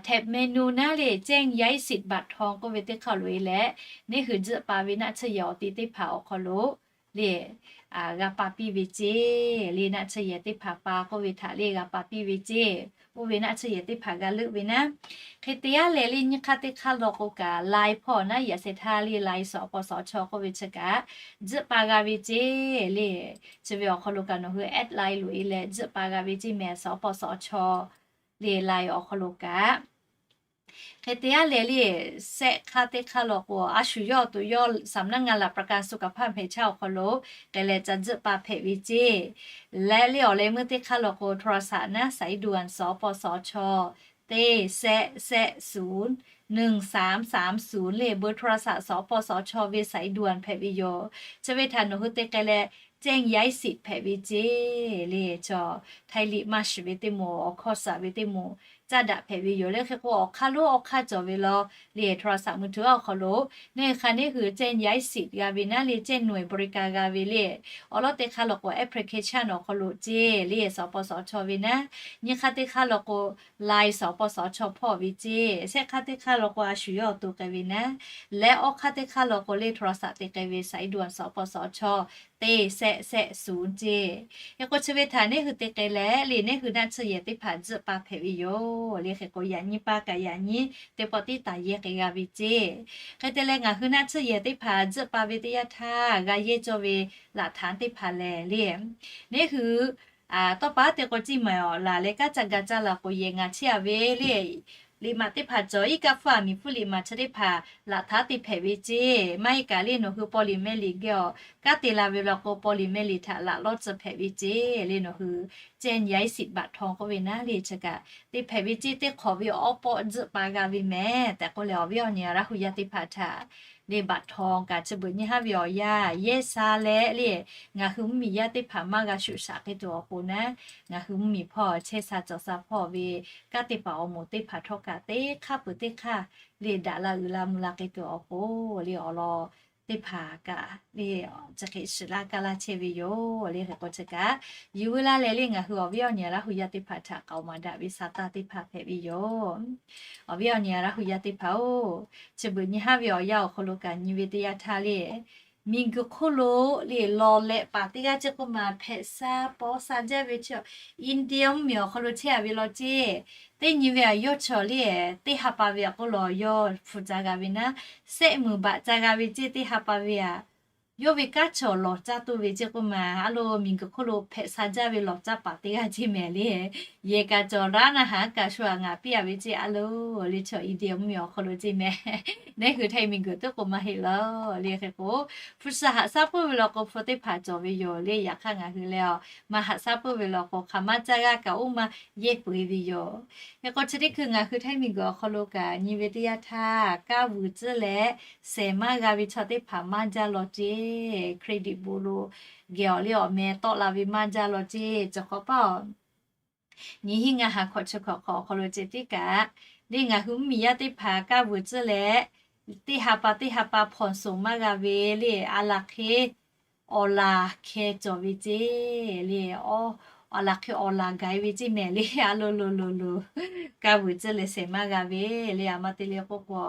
tab menu naˉ le ceˇ yaiˉ siꞈ baꞈ htaw k'oˆ ve teˇ hk'aˇ loꞈ e leh neˇ hui tzuhˆ pa ve naˆ tsuhˇ yehˬ awˬ ti teˇ hpaˍ awˬ hk'aw lo le g'a pa piˇ ve ceˇ. Le naˆ tsuhˇ yehˬ teˇ hpaˍ pa k'oˆ ve htaꞈ le g'a pa piˇ ve ceˇ. Oˇ ve naˆ tsuhˇ yehˬ teˇ hpaˍ g'a leuˆ ve naˉ. Hk'e te aˉ leh le nyiˇ hk'aˇ teˇ hk'aˇ law k'o kaꞈ ไลน์ hpawˇ naˉ yaꞈ sheh htaˇ le ไลน์ สปสช k'oˆ ve chi kaꞈ tzuhˆ pa g'a ve ceˇ le. Chi ve awˬ hk'aw lo kaꞈ nawˬ hui add ไลน์ loꞈ e leh tzuhˆ pa g'a ve ceˇ mehˍ สปสช le ไลน์ awˬ hk'aw lo kaꞈ Hk'e te a leh le, shehˆ hk'aˇ teˇ hk'aˇ law k'o, a shu yawˇ awˬ to yawˇ สำนักงานหลักประกันสุขภาพแห่งชาติ awˬ hk'aw lo k'ai leh ca tzuhˆ pa hpehꞈ ve ceˇ. Leh le awˬ leh meuˇ teˇ hk'aˇ law k'o โทรศัพท์ naˉ สายด่วน สปสช. Teˇ shehˆ shehˆ ศูนย์ หนึ่งสามสามศูนย์ le เบอร์โทรศัพท์ สปสช ve สายด่วน hpehꞈ ve yoˬ. Chi ve htaꞈ nawˬ hui te k'ai leh แจ้งย้ายสิทธิ์ hpehꞈ ve ceˇ le. Chaw Htaiˇ liꞈ maˇ shiˍ ve teˇ moˍ, awˬ hkawˇ saˍ ve teˇ moˍ caˇ daꞈ hpehꞈ ve yoˬ le. Hk'e k'o awˬ hk'aˇ lonˉ awˬ hk'aˇ cawˬ ve law le, โทรศัพท์มือถือ awˬ hk'aw lo neˇ hk'a neˇ hui แจ้งย้ายสิทธิ์ g'a ve naˉ le, แจ้งหน่วยบริการ g'a ve le. Awˬ lawn teˇ hk'aˇ law k'o application awˬ hk'aw lo ceˇ le, สปสช ve naˉ. Nyi hk'aˇ teˇ hk'aˇ law k'o ไลน์ สปสช hpawˇ ve ceˇ. Shehˆ hk'aˇ teˇ hk'aˇ law k'o a shu yawˇ awˬ to k'ai ve naˉ. Leh awˇ hk'aˇ teˇ hk'aˇ law k'o le โทรศัพท์ te k'ai ve สายด่วน สปสช teˇ shehˆ shehˆ ศูนย์ ceˇ. Hk'e k'o chi ve htaꞈ neˇ hui te k'ai leh le, neˇ hui naˆ tsuhˇ yehˬ teˇ hpaˍ tzuhˆ pa hpehꞈ ve yoˬ le. Hk'e k'o yaꞈ nyi pa kaꞈ yaꞈ nyi teˇ pawˆ tiˉ taˍ yehˇ k'ai g'a ve ceˇ. Hk'e te leh ngaˬ hui naˆ tsuhˇ yehˬ teˇ hpaˍ tzuhˆ pa ve teˇ yanˇ htaˇ g'a yehˇ cawˇ ve หลักฐาน teˇ hpaˍ lehˬ le, neˇ hui tawˇ pa te k'o ciˇ maˬ awˬ laˬ leh kanˉ ca ga caˇ la k'o yehˬ ngaˬ chehˇ a ve le, liꞈ maꞈ teˇ hpaˍ cawˬ iˉ kaˆ hpfuhˇ aˬ miˍ hpfuhˇ liꞈ maˬ chi teˇ hpaˍ หลักฐาน te hpehꞈ ve ceˇ. Maˇ heˆ kaꞈ le nawˬ hui paw liꞈ meh liꞈ geh awˬ kanˉ te la ve law k'o paw liꞈ meh liꞈ htaꞈ laꞈ lawˇ tcuh hpehꞈ ve ceˇ le. Nawˬ hui แจ้งย้ายสิทธิ์ บัตรทอง k'oˆ ve naˉ le chi kaꞈ te hpehꞈ ve ceˇ. Teˇ hk'awꞈ ve awˉ pawˆ tzuhˆ pa g'a ve mehˍ tehꞈ k'oˆ leh awˬ viˉ awˬ nyi Laˇ huˍ yaˇ teˇ hpaˍ htaꞈ le บัตรทอง kaꞈ chi beuꞈ nyi haˉ ve awˬ yanˇ yehˇ sha leh le, ngaˬ hui mvuhˇmiˬ yaˇ teˇ hpaˍ maˇ g'a shuˍ shaꞈ hk'e tuˬ awˬ pon naˉ, ngaˬ hui mvuhˇmiˬ hpawˇ chehˇ sha cawˬ sha hpawˇ ve kanˉ teˇ hpaˍ awˬ moˍ teˇ hpaˍ htawˇ kaꞈ teˇ hk'aˇ peuˬ teˇ hk'aˇ le daꞈ la uiˍ la mvuh la hk'e tuˬ awˬ pon le awˬ lawn teˇ hpaˍ kaꞈ le chi hk'e shiˍ laˇ kaˇ laˇ chehˇ ve yoˬ le. Hk'e k'o chi kaꞈ yuˬ veu laˇ leh le ngaˬ hui awˬ viˉ awˬ nyi Laˇ huˍ yaˇ teˇ hpaˍ htaꞈ k'aoˍ maˍ daꞈ ve sa taˇ teˇ hpaˍ hpehꞈ ve yoˬ. Awˬ viˉ awˬ nyi Laˇ huˍ yaˇ teˇ hpaˍ-oˬ, chi beuꞈ nyi haˉ ve awˬ yanˇ awˬ hk'aw lo kaꞈ nyi ve teˇ yanˇ htaˇ le, miˬguiˬ hk'oˆ lo le lawˬ leh paˍ teˇ g'aˇ ceˇ k'oˆ maˬ hpehꞈ sha paw sha jaˇ ve chi India mvuhˇmiˬ awˬ hk'aw lo chehˇ a ve law ceˇ. Teˇ nyi ve aꞈ yawˇ chaw le teˇ ha pa ve aꞈ k'oˆ lawˬ yawˇ hpu ca g'a ve naˉ, sehˆ muiˬ baꞈ ca g'a ve ceˇ. Teˇ ha pa ve aꞈ yawˇ ve kanˉ chaw lawˬ caˇ toˇ ve ceˇ k'oˆ maˬ a lo miˬguiˬ hk'oˆ lo hpehꞈ sha jaˇ ve lawˬ caˇ paˍ teˇ g'aˇ ceˇ mehˍ le. Yehˬ kaꞈ cawˬ laˇ naˇ haˍ kaꞈ shu aꞈ ngaˍ piˇ a ve ceˇ a lo le chaw India mvuhˇmiˬ awˬ hk'aw lo ceˇ mehˍ. Neˇ hui Htaiˇ miˬguiˬ teˇ k'o maˇ heˆ laˬ le. Hk'e k'o hpu shi haꞈ shaˉ puiˉ ve law k'o hpu teˇ hpaˍ cawˬ ve yoˬ le. Yaꞈ hk'aˇ ngaˬ hui leh a maˇ haꞈ shaˉ puiˉ ve law k'o hk'aˬ maˇ caˇ g'aˇ kaꞈ oˇ maˇ yehˇ peu eˬ ve yoˬ. Hk'e k'o chi teˇ hkui ngaˬ hui Htaiˇ miˬguiˬ awˬ hk'aw lo kaꞈ nyi ve teˇ yanˇ htaˇ kanˇ vuiˬ tcuhˉ leh shehˍ maˇ g'a ve chaw teˇ hpaˍ maˇ jaˇ law ceˇ. Credit bureau geh awˬ le awˬ meh tawˆ la ve maˇ jaˇ law ceˇ. Cawˬ hk'awꞈ paˇ a nyi hiˉ ngaˇ ha hkawꞈ chi hkawꞈ hk'awꞈ awˬ hk'aw lo ceh tiˉ kaꞈ le ngaˬ hui mvuhˇmiˬ yaˇ teˇ hpaˍ kanˇ vuiˬ tcuhˉ leh teˇ ha pa teˇ ha pa hpawnˬ soˍ maˇ g'a ve le a laˬ hk'e awˬ laˬ hkeh cawˬ ve ceˇ le. A laˬ hk'e awˬ laˬ gaˬ e ve ceˇ mehˍ le a lo lo lo lo kanˇ vuiˬ tcuhˉ leh shehˍ maˇ g'a ve le. A ma te le k'oˆ k'o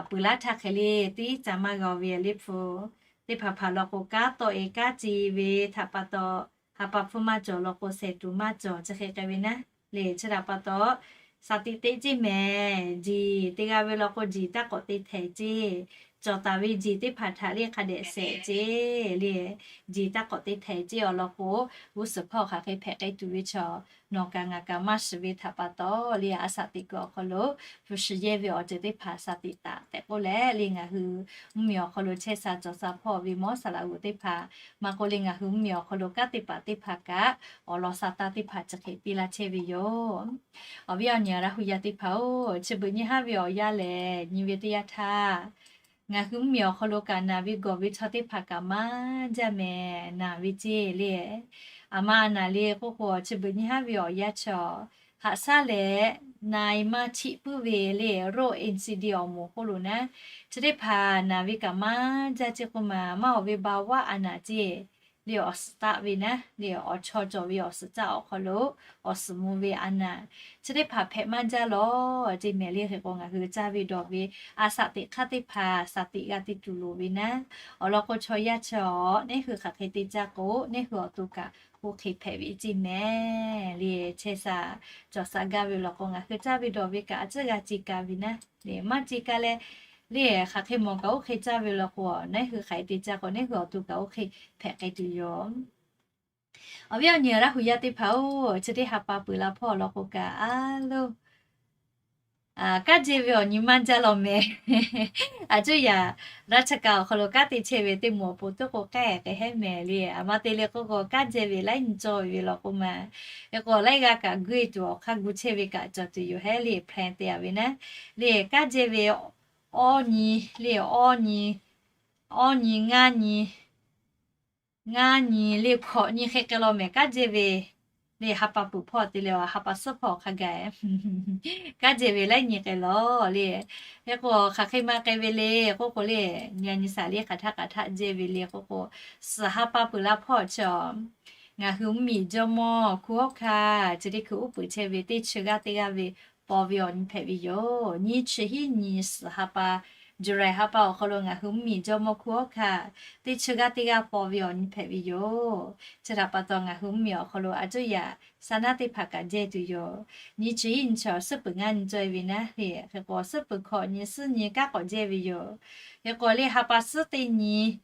peuˬ laˇ htaˇ hk'e le teˇ ca maˇ g'a ve le hpu teˇ hpaˍ hpaˍ law k'o kanˉ tawˆ e kanˉ ce ve htaꞈ pa taw, ha pa hpfuhˇ maˇ cawˬ law k'o shehˍ tuˬ maˇ cawˬ chi hk'e k'ai ve naˉ le. Chi htaꞈ pa taw shaˍ tiꞈ te ceˇ mehˍ. Jiˬ te g'a ve law k'o jiˬ taˇ k'awꞈ te htehˍ ceˇ. Cawˬ taˍ ve jiˬ teˇ hpaˍ htaꞈ le hk'a dehꞈ shehˍ ceˇ le. Jiˬ taˇ k'awꞈ te htehˍ ceˇ awˬ lawn k'o g'uˇ suhˍ hpawˇ hk'aˬ hk'e hpehꞈ k'ai tuˬ ve chaw nawˬ kaꞈ ngaˬ kaꞈ maˇ shiˍ ve htaꞈ pa taw le a shaˍ tiꞈ kuiˬ awˬ hk'aw lo hpu shi yehˇ ve awˬ ceuˬ teˇ hpaˍ shaˍ tiꞈ taˍ tehꞈ k'oˆ leh le ngaˬ hui mvuhˇmiˬ awˬ hk'aw lo chehˇ sha cawˬ sha hpawˇ ve mawˇ saˍ laꞈ g'uˬ teˇ hpaˍ maˇ k'oˆ le ngaˬ hui mvuhˇmiˬ awˬ hk'aw lo kanˉ teˇ hpaˍ teˇ hpaˍ kaꞈ awˬ lawn sha taˇ teˇ hpaˍ chi hk'e piˇ laˇ chehˇ ve yoˬ. Awˬ viˉ awˬ nyi Laˇ huˍ yaˇ teˇ hpaˍ-oˬ, chi beuꞈ nyi haˉ ve awˬ yanˇ lehˬ nyi ve teˇ yanˇ htaˇ ngaˬ hui mvuhˇmiˬ awˬ hk'aw lo kaꞈ naˬ ve gawˬ ve chaw teˇ hpaˍ kaꞈ maˇ jaˇ mehˍ. Naˬ ve ceˇ le a ma naˬ le k'oˆ k'o chi beuꞈ nyi haˉ ve awˬ yanˇ chaw haꞈ shaˉ leh na e maˇ chiˆ puiˉ ve le โรค เอ็น ซี ดี awˬ moˍ k'oˆ lo naˉ, chi teˇ hpaˍ naˬ ve kaꞈ maˇ jaˇ ceˇ k'oˆ maˬ maˇ awˬ ve ba vaˇ a naˬ ceˇ le awˬ suhˍ taˆ ve naˉ le awˬ chaw cawˬ ve awˬ suhˍ caˆ awˬ hk'aw lo awˬ suhˍ mvuh ve a naˬ chi teˇ hpaˍ hpehꞈ maˇ jaˇ law ceˇ mehˍ le. Hk'e k'o ngaˬ hui caˇ ve dawˬ ve a shaˍ tiꞈ hk'aˇ teˇ hpaˍ shaˍ tiꞈ g'a te tuˬ loˍ ve naˉ, awˬ lawn k'o chaw yaˇ chaw neˇ hui hk'aˬ hk'e te caˇ k'o neˇ hui awˬ to kaꞈ k'oˆ hk'e hpehꞈ ve ceˇ mehˍ le. Chehˇ sha cawˬ sha gaˇ ve law k'o ngaˬ hui caˇ ve dawˬ ve kaꞈ a ciˉ g'a ce ka ve naˉ le maˇ ce ka leh le hk'aˬ hk'e mawˬ kaꞈ oˇ hk'e caˇ ve law k'o neˇ hui hk'aˬ hk'e te caˇ k'o neˇ hui awˬ to kaꞈ oˇ hk'e hpehꞈ k'ai tuˬ yoˬ. Awˬ viˉ awˬ nyi Laˇ huˍ yaˇ teˇ hpaˍ-oˬ, chi teˇ ha pa peuˬ la hpawˇ awˬ lawn k'o kaꞈ a lo Kanˉ jehˇ ve awˬ nyi maˇ jaˇ law mehˍ. Aˬ cuˇ yaꞈ, ราชการ awˬ hk'aw lo kanˉ te chehˇ ve teˇ moˍ awˬ pon tuˉ k'o k'ai k'ai hehˉ mehˍ le. Aˬ ma te le k'oˆ k'o, kanˉ jehˇ ve laiˉ nyi cawˇ ve law k'oˆ ma. Hk'e k'o laiˉ g'aˇ kaꞈ guˇ e tuˬ awˬ hk'aˇ gu chehˇ ve kaꞈ cawˬ tuˬ yoˬ hehˉ le, plan te a ve naˉ. Le kanˉ jehˇ ve awˇ nyi, le awˇ nyi, awˇ nyi, ngaˇ nyi, ngaˇ nyi le hkawꞈ nyi hk'e k'ai law mehˍ. Kanˉ jehˇ ve le ha pa peuˬ hpawˇ te leh ha pa suhˉ hpawˇ hk'a gaˬ kanˉ jehˇ ve laiˉ nyi k'ai law le. Hk'e k'o hk'aˬ hk'e ma k'ai ve le k'oˆ k'o le, nyi nyi saˍ le hk'aˬ htaˆ hk'aˬ htaˆ jehˇ ve le k'oˆ k'o, suhˍ ha pa peuˬ la hpawˇ chi ngaˬ hui mvuhˇ miˬ jawˇmawˇ hkunˉ hawˉ hkanˇ chi teˇ hkui uˉ peunˍ chehˇ ve teˇ chi g'aˇ teˇ g'aˇ ve paw ve awˬ nyi hpehꞈ ve yoˬ. Nyi chi hiˉ nyi suhˍ ha pa, July ha pa awˬ hk'aw lo ngaˬ hui mvuhˇ miˬ jawˇmawˇ hkunˉ hawˉ hkanˇ teˇ chi g'aˇ teˇ g'aˇ paw ve awˬ nyi hpehꞈ ve yoˬ. Chi htaꞈ pa taw ngaˬ hui mvuhˇ miˬ awˬ hk'aw lo aˬ cuˇ yaꞈ saˍ naˆ teˇ hpaˍ kaꞈ jehˇ tuˬ yoˬ. Nyi chi hiˉ nyi chi suhˉ peuˬ ngaˇ nyi cawˇ e ve naˉ le. Hk'e k'o suhˉ peuˬ hkawꞈ nyi suhˉ nyi kanˉ k'awꞈ jehˇ ve yoˬ. Hk'e k'o le ha pa suhˉ teˇ nyi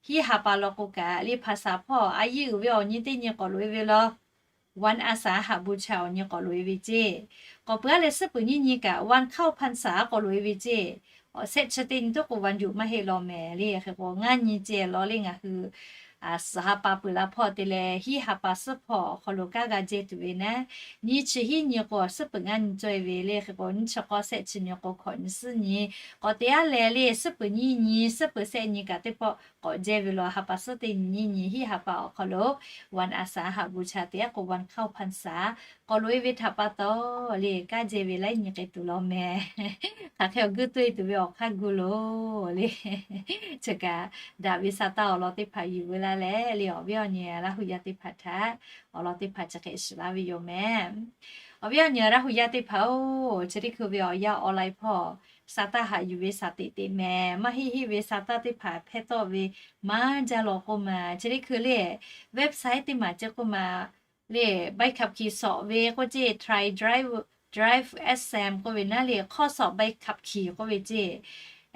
hiˉ ha pa law k'o kaꞈ le hpaˍ saˍ hpawˇ a yiˇ uiˍ ve awˬ nyi teˇ nyi k'awꞈ loꞈ e ve law, วันอาสาฬหบูชา awˬ nyi k'awꞈ loꞈ e ve ceˇ. K'awꞈ peuˬ aˉ leh suhˉ peuˬ nyiˇ nyi kaꞈ วันเข้าพรรษา k'awꞈ loꞈ e ve ceˇ. Awˬ shehˆ chi teˇ nyi tuˉ k'o วันหยุด maˇ heˆ law mehˍ le. Hk'e k'o ngaˇ nyi ceh law le ngaˬ hui suhˍ ha pa peuˬ la hpawˇ te leh hiˉ ha pa suhˉ hpawˇ awˬ hk'aw lo kanˉ g'a jehˇ tuˬ ve naˉ. Nyi chi hiˉ nyi k'o suhˉ peuˬ ngaˇ nyi cawˇ e ve le. Hk'e k'o nyi chi k'awˇ shehˆ chi nyi k'o hkawꞈ nyi suhˉ nyi k'awꞈ te aˉ leh le suhˉ peuˬ nyiˇ nyi suhˉ peuˬ shehˆ nyi kaꞈ teˇ pawˆ k'awꞈ jehˇ ve law ha pa suhˉ teˇ nyi nyiˇ nyi hiˉ ha pa awˬ hk'aw lo วันอาสาฬหบูชา te aˉ k'o วันเข้าพรรษา k'awꞈ loꞈ e ve htaꞈ pa taw le kanˉ jehˇ ve laiˉ nyi k'ai tuˬ law mehˍ. Hk'aˬ hk'e awˬ guˇ toˇ e tuˬ ve awˬ hk'aˇ gu loˬ le. Chi kaꞈ daꞈ ve sa taˇ awˬ lawn teˇ hpaˍ yuˬ ve laˇ leh le awˬ viˉ awˬ nyi Laˇ huˍ yaˇ teˇ hpaˍ htaꞈ awˬ lawn teˇ hpaˍ chi hk'e shiˍ laˇ ve yoˬ mehˍ. Awˬ viˉ awˬ nyi Laˇ huˍ yaˇ teˇ hpaˍ-oˬ, chi teˇ hkui ve awˬ yanˇ online hpawˇ sa taˇ haꞈ yuˬ ve สถิติ mehˍ. Maˇ heˆ heˆ ve sa taˇ teˇ hpaˍ hpehˇ tawˆ ve maˇ jaˇ law k'oˆ ma. Chi teˇ hkui le website teˇ maˬ ceh k'oˆ ma le ใบขับขี่ sawꞈ ve k'oˆ ceˇ, try drive, drive exam k'oˆ ve naˉ le ข้อสอบใบขับขี่ k'oˆ ve ceˇ.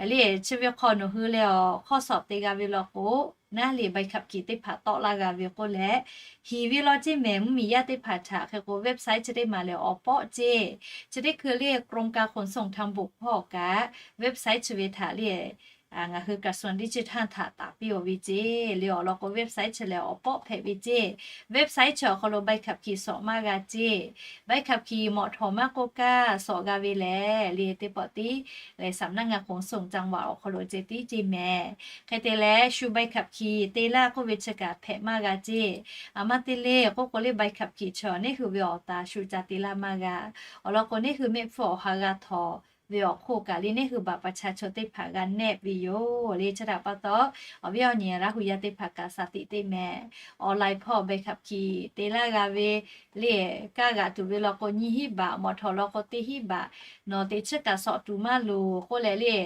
Le chi ve hk'aw nawˬ hui leh awˬ ข้อสอบ te g'a ve law k'o naˉ le ใบขับขี่ teˇ hpaˍ tawˆ laˇ g'a ve k'oˆ leh, hiˍ ve law ceˇ mehˍ mvuhˇ miˬ yaˇ teˇ hpaˍ htaꞈ. Hk'e k'o website chi teˇ maˬ lehˬ awˬ pawˆ ceˇ. Chi teˇ hkui le กรมการขนส่งทางบก hpawˇ kaꞈ website chi ve htaꞈ le ngaˬ hui กระทรวงดิจิทัล htaꞈ taˍ piˇ-oˬ ve ceˇ. Le awˬ lawn k'o website chi lehˬ awˬ pawˆ hpehꞈ ve ceˇ. Website chi awˬ hk'aw lo ใบขับขี่ sawꞈ maˇ g'a ceˇ. ใบขับขี่ mawꞈ htawˍ maˇ k'oˆ kaˇ sawꞈ g'a ve lehˬ le teˇ pawˆ tiˉ lehˬ สำนักงานขนส่งจังหวัด awˬ hk'aw lo ceh tiˉ ceˇ mehˍ. Hk'e te leh shu ใบขับขี่ te laˇ k'oˆ ve chi kaꞈ hpehꞈ maˇ g'a ceˇ. Aˬ ma te le k'oˆ k'o le ใบขับขี่ chi neˇ hui ve awˬ taˍ shu ca te laˇ maˇ g'a. Awˬ lawn k'o neˇ hui mehˆ hpfuhˇ awˬ ha g'a htawˍ ve awˬ hk'oˆ kaꞈ le neˇ hui บัตรประชาชน teˇ hpaˍ g'a nehˆ ve yoˬ le. Chi htaꞈ pa taw awˬ viˉ awˬ nyi Laˇ huˍ yaˇ teˇ hpaˍ kaꞈ สถิติ mehˍ. Online hpawˇ ใบขับขี่ te laˇ g'a ve le, kaˇ g'aꞈ tuˬ ve law k'o nyiˇ hinˉ baꞈ, mawꞈ htawˍ law k'o teˇ hinˉ baꞈ, nawˬ teꞈ chiˉ kaꞈ sawꞈ tuˬ maˇ loˍ k'oˆ leh le,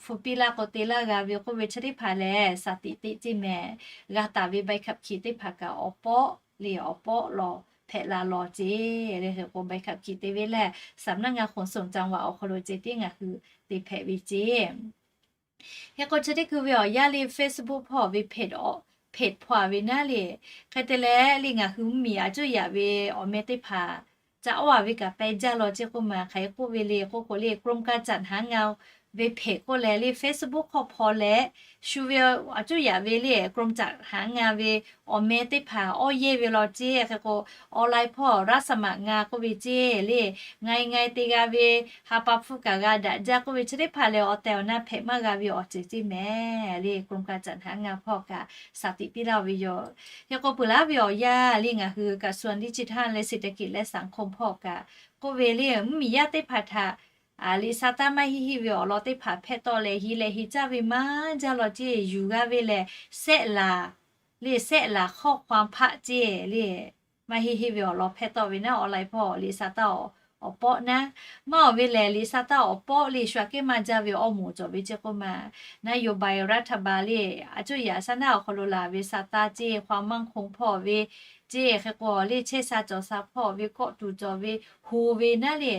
hpu piˇ laˇ k'o te laˇ g'a ve k'oˆ ve chi teˇ hpaˍ lehˬ สถิติ ceˇ mehˍ. G'a taˍ ve ใบขับขี่ teˇ hpaˍ kaꞈ awˬ pawˆ le awˬ pawˆ law hpehꞈ la law ceˇ. Le hk'e k'o ใบขับขี่ te ve lehˬ สำนักงานขนส่งจังหวัด awˬ hk'aw lo ceh tiˉ ngaˬ hui te hpehꞈ ve ceˇ. Hk'e k'o chi teˇ hkui ve awˬ yanˇ le Facebook hpawˇ ve เพจ awˬ เพจ hpawˇ a ve naˉ le. Hk'e te leh le ngaˬ hui mvuhˇ miˬ aˬ cuˇ yaꞈ ve awˬ meh teˇ hpaˍ ca awˇ a ve kaꞈ peh jaˇ law ceˇ k'oˆ ma. Hk'aˬ hk'e k'oˆ ve le k'oˆ k'o le กรมการจัดหางาน ve เพจ k'oˆ leh le Facebook hk'aw hpaw leh shu ve aˬ cuˇ yaꞈ ve le กรมจัดหางาน ve awˬ meh teˇ hpaˍ awˇ yehˇ ve law ceˇ. Hk'e k'o online hpawˇ รับสมัครงาน k'oˆ ve ceˇ le, ngai ngai te g'a ve, ha pa hpfuhˇ kaꞈ g'a daꞈ jaˇ k'oˆ ve chi teˇ hpaˍ lehˬ awˬ tehˬ awˬ na hpehꞈ maˇ g'a ve awˬ ceuˬ ceˇ mehˍ. Le กรมการจัดหางาน hpawˇ kaꞈ สถิติ piˇ laˇ ve yoˬ. Hk'e k'o peuˬ laˇ ve awˬ yanˇ le ngaˬ hui กระทรวงดิจิทัล leh เศรษฐกิจและสังคม hpawˇ kaꞈ k'oˆ ve le mvuhˇ miˬ yaˇ teˇ hpaˍ htaꞈ liꞈ sa taˇ maˇ heˆ heˆ ve awˬ lawn teˇ hpaˍ hpehˇ tawˆ leh heˆ leh heˆ caˇ ve maˇ jaˇ law ceˇ. Yuˬ g'a ve lehˬ sehˆ laˬ le, sehˆ laˬ ข้อความ hpaˆ ceˇ le. Maˇ heˆ heˆ ve awˬ lawn hpehˇ tawˆ ve naˉ online hpawˇ liꞈ sa taˇ awˬ pawˆ naˉ, maˇ awˬ ve lehˬ liꞈ sa taˇ awˬ pawˆ le shu aꞈ kehˉ maˇ jaˇ ve awˇ moˍ cawˬ ve ceˇ k'oˆ ma. นโยบายรัฐบาล le aˬ cuˇ yaꞈ saˍ naˆ awˬ hk'aw lo laˬ ve sa taˇ ceˇ, ความมั่นคง hpawˇ ve ceˇ. Hk'e k'o le chehˇ sha cawˬ sha hpawˇ ve kawˆ tuˬ cawˬ ve ho ve naˉ le,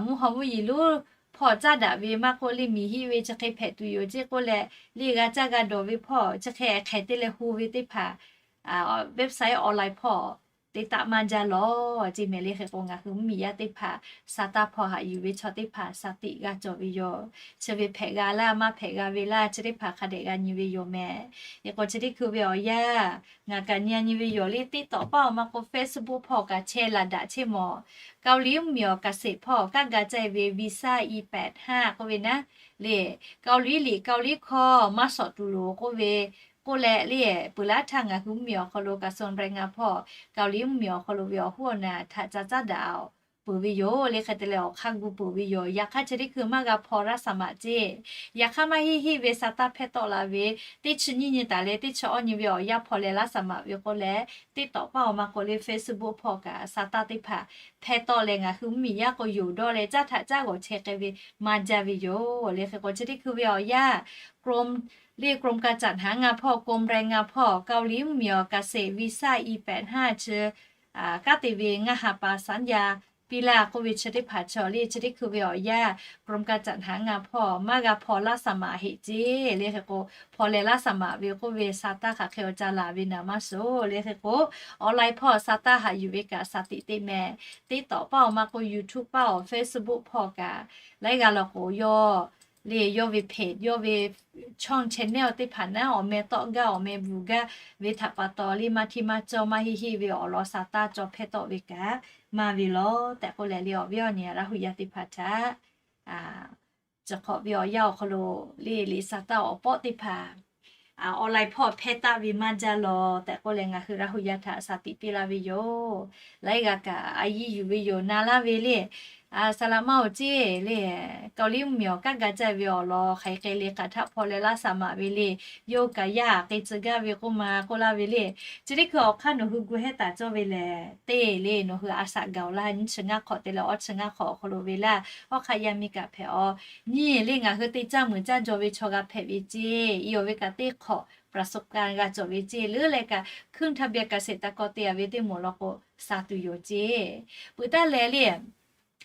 mvuhˇ haw mvuhˇ yeˬ lonˉ hpawˇ caˇ daꞈ ve maˇ k'oˆ le miˬ hiˆ ve chi hk'e hpehꞈ tuˬ yoˬ ceˇ k'oˆ leh le g'a caˇ g'a dawˬ ve hpawˇ chi hk'e hk'e te leh ho ve teˇ hpaˍ website online hpawˇ teˇ taˆ maˇ jaˇ lawˬ ceˇ mehˍ le. Hk'e k'o, ngaˬ hui mvuhˇmiˬ yaˇ teˇ hpaˍ sa taˇ hpaw haꞈ yuˬ ve chaw teˇ hpaˍ sa tiꞈ g'a cawˬ ve yoˬ. Chi ve hpehꞈ g'a laˇ, maˇ hpehꞈ g'a ve laˇ, chi teˇ hpaˍ hk'a dehꞈ g'a nyi ve yoˬ mehˍ. Hk'e k'o, chi teˇ hkui ve awˬ yanˇ ngaˬ kaꞈ nyi nyi ve yoˬ le. TikTok paˇ awˬ ma k'o, Facebook hpawˇ kaꞈ chehˇ laˬ daꞈ chehˇ mawˬ. Kaoˍliˇ mvuhˇmiˬ awˬ kaꞈ seˍ hpawˇ kaˇ ga caˇ ve วีซ่า อีแปดห้า k'oˆ ve naˉ le, Kaoˍliˇ liꞈ Kaoˍliˇ hkawˇ maˇ sawꞈ tuˬ loˍ k'oˆ ve k'oˆ leh le, peuˬ laˇ htaˇ ngaˬ hui mvuhˇmiˬ awˬ hk'aw lo กระทรวงแรงงาน hpawˇ Kaoˍliˇ mvuhˇmiˬ awˬ hk'aw lo ve awˬ hoˉ awˬ naˍ htaꞈ ca caˉ daꞈ peuˬ ve yoˬ le. Hk'e te leh awˬ hk'aˇ gu peuˬ ve yoˬ. Yaꞈ hk'aˇ chi teˇ hkui maˇ g'a hpaw laˇ saˍ maꞈ ceˇ. Yaꞈ hk'aˇ maˇ heˆ heˆ ve sa taˇ hpehˇ tawˆ la ve, teˇ chi nyiˇ nyi taˍ leh teˇ chi awˇ nyi ve awˬ yanˇ hpaw leh laˇ saˍ maꞈ ve k'oˆ leh, TikTok paˇ awˬ ma k'o le, Facebook hpawˇ kaꞈ sa taˇ teˇ hpaˍ hpehˇ tawˆ leh ngaˬ hui mvuhˇmiˬ yaˇ k'o yonˍ dawˇ leh caˇ htaꞈ caˇ g'awˬ chehˇ k'ai ve maˇ jaˇ ve yoˬ le. Hk'e k'o, chi teˇ hkui ve awˬ yanˇ กรม le กรมการจัดหางาน hpawˇ กรมแรงงาน hpawˇ Kaoˍliˇ mvuhˇmiˬ awˬ kaꞈ seˍ วีซ่า อีแปดห้า chi kanˉ te ve ngaˇ ha pa สัญญา piˇ laˇ k'oˆ ve chi teˇ hpaˍ chaw le, chi teˇ hkui ve awˬ yanˇ กรมการจัดหางาน hpawˇ maˇ g'a hpaw laˇ saˍ maꞈ heˆ ceˇ le. Hk'e k'o, hpaw leh laˇ saˍ maꞈ ve k'oˆ ve sa taˇ hk'aˬ hk'e awˬ ca laˬ ve naˍ maˇ suhˍ le. Hk'e k'o, online hpawˇ sa taˇ haꞈ yuˬ ve kaꞈ sa tiꞈ teˇ mehˍ. TikTok paˇ awˬ ma k'o, YouTube paˇ awˬ, Facebook hpawˇ kaꞈ laiˉ g'aˇ law k'o, yawˇ le yawˇ ve เพจ yawˇ ve ช่อง channel teˇ hpaˍ naˉ awˬ meh tawˆ gaˇ awˬ meh bvuhˬ gaˇ ve htaꞈ pa taw le, maˇ htiˇ maˇ cawˇ maˇ heˆ heˆ ve awˬ lawn sa taˇ cawˬ hpehˇ tawˆ ve kaꞈ maˇ ve lawˬ tehꞈ k'oˆ leh le, awˬ viˉ awˬ nyi Laˇ huˍ yaˇ teˇ hpaˍ htaꞈ chi hk'awꞈ ve awˬ yanˇ awˬ hk'aw lo le, liꞈ sa taˇ awˬ pawˆ teˇ hpaˍ online hpawˇ hpehˇ taˆ ve maˇ jaˇ lawˬ tehꞈ k'oˆ leh, ngaˬ hui Laˇ huˍ yaˇ htaꞈ sa tiꞈ piˇ laˇ ve yoˬ. Laiˉ g'aˇ kaꞈ a yiˇ yuˬ ve yoˬ na laˇ ve le, saˍ laꞈ ma awˬ ceˇ le, Kaoˍliˇ mvuhˇmiˬ awˬ kanˉ ga caˇ ve awˬ lawn hk'aˬ hk'e le, hk'aˬ htaˆ hpaw leh laˇ saˍ maꞈ ve le, yawˇ kaꞈ yaˇ k'e tcuh gaˇ ve k'oˆ ma k'oˆ laˇ ve le. Chi teˇ hkui awˬ hk'aˇ nawˬ hui gu hehˉ taˍ cawˇ ve lehˬ, teˇ le nawˬ hui a shaꞈ gaˬ-oˬ laˇ, nyiˇ chi ngaˇ hk'awꞈ te leh awˇ chi ngaˇ hk'awꞈ awˬ hk'aw lo ve laˇ, awˉ hk'aˇ yaˇ miˇ kaꞈ hpehꞈ-aw. Nyiˇ le ngaˬ hui te caˇ muiˬ caˇ jaw ve chaw g'a hpehꞈ ve ceˇ. I awˬ ve kaꞈ teˇ hk'awꞈ ประสบการณ์ g'a cawˬ ve ceˇ. Leuˉ leh kaꞈ ขึ้นทะเบียนเกษตรกร te-a ve teˇ moˍ law k'o, sa tuˬ yoˬ ceˇ. Peuˬ taˇ leh le,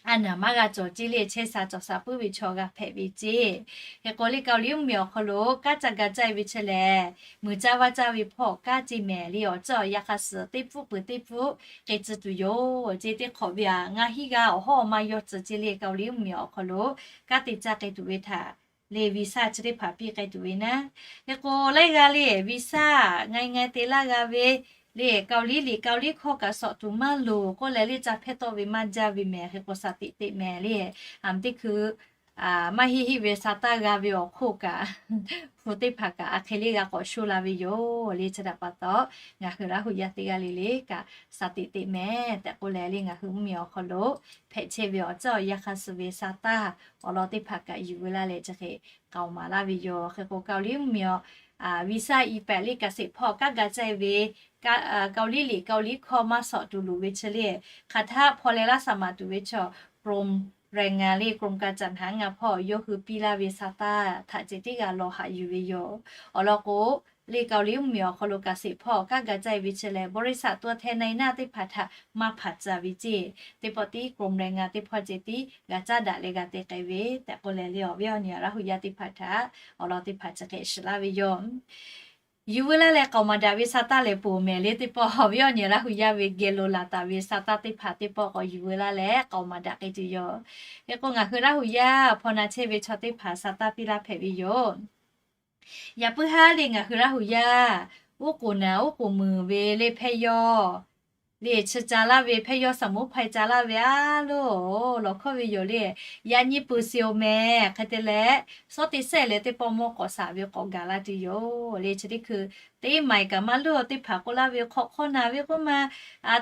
a naˍ maˇ g'a cawˬ ceˇ le, chehˇ sha cawˬ sha puiˉ ve chaw g'a hpehꞈ ve ceˇ. Hk'e k'o le, Kaoˍliˇ mvuhˇmiˬ awˬ hk'aw lo kanˉ ca ga caˇ ve chi lehˬ, muiˬ caˇ vaˇ caˇ ve hpawˇ kanˉ ceˇ mehˍ le, awˬ ceuˬ awˬ yaˇ hk'a suh teˇ pfuhˆ peuˬ teˇ pfuhˆ k'e tcuh tuˬ yoˬ ceˇ. Teˇ hk'awꞈ ve-a, ngaˬ hiˉ g'aˇ awˬ hawˉ awˬ ma yawˇ tcuh ceˇ le, Kaoˍliˇ mvuhˇmiˬ awˬ hk'aw lo kanˉ te caˇ k'ai tuˬ ve htaꞈ le, วีซ่า chi teˇ hpaˍ piˇ k'ai tuˬ ve naˉ. Hk'e k'o laiˉ g'aˇ le, วีซ่า ngaˬ ngaˬ te laˇ g'a ve le, Kaoˍliˇ liꞈ Kaoˍliˇ hkawˇ kaꞈ sawꞈ tuˬ maˇ loˍ k'oˆ leh le, ca hpehˇ tawˆ ve maˇ jaˇ ve mehˍ. Hk'e k'o, sa tiꞈ teꞈ mehˍ le, a teˇ hkui maˇ heˆ heˆ ve sa taˇ g'a ve awˬ hk'oˆ kaꞈ, hpu teˇ hpaˍ kaꞈ a hk'e le g'a k'awꞈ shoˇ la ve yoˬ le. Chi htaꞈ pa taw, ngaˬ hui Laˇ huˍ yaˇ teˇ g'aˇ le le kaꞈ sa tiꞈ teꞈ mehˍ tehꞈ k'oˆ leh le, ngaˬ hui mvuhˇmiˬ awˬ hk'aw lo hpehꞈ chehˇ ve awˬ ceuˬ awˬ yaˇ hk'a suh ve sa taˇ awˬ lawn teˇ hpaˍ kaꞈ yuˬ veu laˇ leh chi hk'e k'aoˍ maˍ laˇ ve yoˬ. Hk'e k'o, Kaoˍliˇ mvuhˇmiˬ awˬ วีซ่า อีแปด le เกษตร hpawˇ kanˉ ga caˇ ve, Kaoˍliˇ liꞈ Kaoˍliˇ hkawˇ maˇ sawꞈ tuˬ loˍ ve chi le, hk'aˬ htaˆ hpaw leh laˇ saˍ maꞈ tuˬ ve chaw กรมแรงงาน le, กรมการจัดหางาน hpawˇ yawˇ hui piˇ laˇ ve sa taˇ htaꞈ ceh tiˉ g'a lawˬ haꞈ yuˬ ve yoˬ. Awˬ lawn k'o, le Kaoˍliˇ mvuhˇmiˬ awˬ hk'aw lo เกษตร hpawˇ kanˉ ga caˇ ve chi lehˬ, บริษัท ตัวแทนนายหน้า teˇ hpaˍ htaꞈ maˇ hpanˍ tcuh ve ceˇ. Teˇ pawˆ tiˉ กรมแรงงาน teˇ hpawˇ ceh tiˉ g'a caˇ daꞈ leh g'a te k'ai ve tehꞈ k'oˆ leh le, awˬ viˉ awˬ nyi Laˇ huˍ yaˇ teˇ hpaˍ htaꞈ awˬ lawn teˇ hpaˍ chi hk'e shiˍ laˇ ve yoˬ. Yuˬ veu laˇ leh k'aoˍ maˍ daꞈ ve sa taˇ lehˬ ponˬ mehˍ le. Teˇ pawˆ awˬ viˉ awˬ nyi Laˇ huˍ yaˇ ve geh lo laˬ taˍ ve sa taˇ teˇ hpaˍ teˇ pawˆ k'awꞈ yuˬ veu laˇ leh k'aoˍ maˍ daꞈ k'ai tuˬ yoˬ. Hk'e k'o, ngaˬ hui Laˇ huˍ yaˇ hpaw na chehˇ ve chaw teˇ hpaˍ sa taˇ piˇ laˇ hpehꞈ ve yoˬ. Yaꞈ puiˉ haˉ le ngaˬ hui Laˇ huˍ yaˇ, uˉ k'oˍ naˍ uˉ k'oˍ muiˬ ve le hpehˇ yawˇ le chi ca laˇ ve hpehˇ yawˇ สมุนไพร ca laˇ ve a loˬ lawˬ hkawˇ ve yoˬ le. Yaꞈ nyi peuˬ shiˍ-oˬ mehˍ. Hk'e te leh, shawˉ teˇ sehˉ leh teˇ pawˆ mawˇ k'awꞈ shaˍ ve k'awꞈ gaˬ la tuˬ yoˬ le. Chi teˇ hkui teˇ maˬ kaꞈ maˇ luˇ-oˬ, teˇ hpaˍ k'oˆ laˇ ve hk'awꞈ hk'awˇ na ve k'oˆ ma,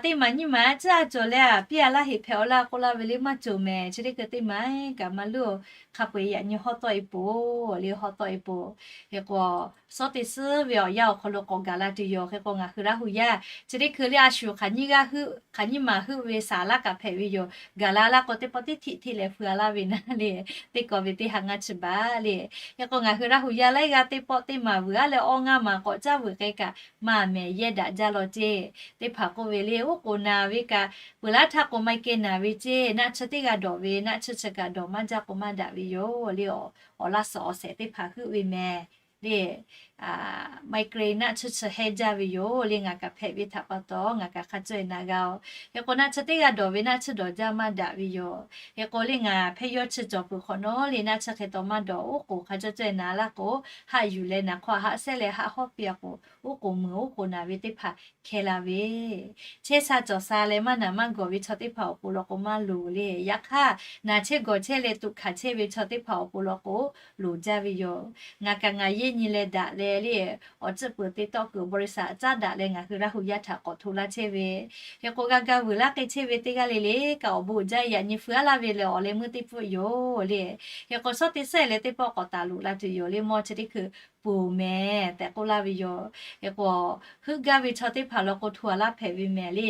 teˇ maˬ nyiˇ maˬ ciˉ a cawˬ leh a piˇ a laˇ heˆ hpehꞈ-aw laˇ k'oˆ laˇ ve le maˇ cawˬ mehˍ. Chi teˇ hkui teˇ maˬ kaꞈ maˇ luˇ-oˬ, hk'a peu-eˬ yaꞈ nyi hawˉ tawˆ e poˬ le, hawˉ tawˆ e poˬ. Hk'e k'o, shawˉ teˇ suhˉ ve awˬ yanˇ awˬ hk'aw lo k'awꞈ gaˬ la tuˬ yoˬ. Hk'e k'o, ngaˬ hui Laˇ huˍ yaˇ chi teˇ hkui le a shu hk'aˬ nyiˇ g'aˇ heuˆ hk'aˬ nyiˇ maˬ heuˆ ve saˍ laˇ kaꞈ hpehꞈ ve yoˬ. Gaˬ la laˇ k'o, teˇ pawˆ tiˉ htiˆ htiˆ leh feu a laˇ ve naˉ le, teˇ kaw ve teˇ ha ngaˇ chi baˬ le. Hk'e k'o, ngaˬ hui Laˇ huˍ yaˇ laiˉ g'aˇ teˇ pawˆ teˇ maˬ vuiˬ a leh awˇ ngaˇ maˬ k'awꞈ caˇ vuiˬ k'ai kaꞈ maˇ mehˍ yehˇ daꞈ jaˇ law ceˇ. Teˇ hpaˍ k'oˆ ve le, uˉ k'oˍ naˍ ve kaꞈ peuˬ laˇ htaˇ k'o maˇ keh naˍ ve ceˇ, naˆ chi teˇ g'aˇ dawˬ ve, naˆ chi chi kaꞈ dawˬ maˇ jaˇ k'o maˇ daꞈ ve yoˬ le. Awˬ laˇ suhˍ awˬ shehˍ teˇ hpaˍ heuˆ ve mehˍ le. migraine naˆ tsuhˇ chi hehˇ jaˇ ve yoˬ le. Ngaˬ kaꞈ hpehꞈ ve htaꞈ pa taw ngaˬ kaꞈ hk'a caweh na g'a-oˬ. Hk'e k'o naˆ tsuhˇ teˇ g'aˇ dawˬ ve naˆ tsuhˇ dawˬ jaˇ maˇ daꞈ ve yoˬ. Hk'e k'o le ngaˬ hpehˇ yawˇ chi cawˬ peuˬ hk'awꞈ nawˉ le naˆ tsuhˇ hk'e taw maˇ dawˬ. Oˉ k'oˍ hk'a caweh na laˇ k'o, haˆ yuˬ leh naˍ hk'aw haˆ sehˉ leh haˆ hawˉ piˇ-a k'o, oˉ k'oˍ mui oˉ k'oˍ naˬ ve teˇ hpaˍ hkeh la ve chehˇ sha cawˬ sha leh maˇ naˬ maˇ gawˬ ve chaw teˇ hpaˍ awˬ pon law k'o maˇ loˍ le. Yaꞈ hk'aˇ naˬ chehˇ gawˬ chehˇ leh tuꞈ hkanˍ chehˇ ve chaw teˇ hpaˍ awˬ pon law k'o loˍ jaˇ ve yoˬ. Ngaˬ kaꞈ ngaˬ yehˇ nyi leh daꞈ leh le, awˬ tcuhˆ peuˬ te tawˆ kuiˬ บริษัท caˉ daꞈ leh ngaˬ hui Laˇ hu yaˇ htaꞈ k'awꞈ hto laˇ chehˇ ve. Hk'e k'o g'a ga vuiˬ laˇ k'ai chehˇ ve teˇ g'aˇ le le kaꞈ awˬ bon uiˍ jaˇ yaꞈ nyi feu aˉ laˇ ve leh awˬ leh meuˇ teˇ pfuhˆ yoˬ le. Hk'e k'o shawˉ teˇ sehˉ leh teˇ pawˆ k'awꞈ taˍ loꞈ la tuˬ yoˬ le. Mawˇ chi teˇ hkui ponˬ mehˍ tehꞈ k'oˆ laˇ ve yoˬ. Hk'e k'o heuˆ gaˇ ve chaw teˇ hpaˍ law k'o hto a laˇ hpehꞈ ve mehˍ le.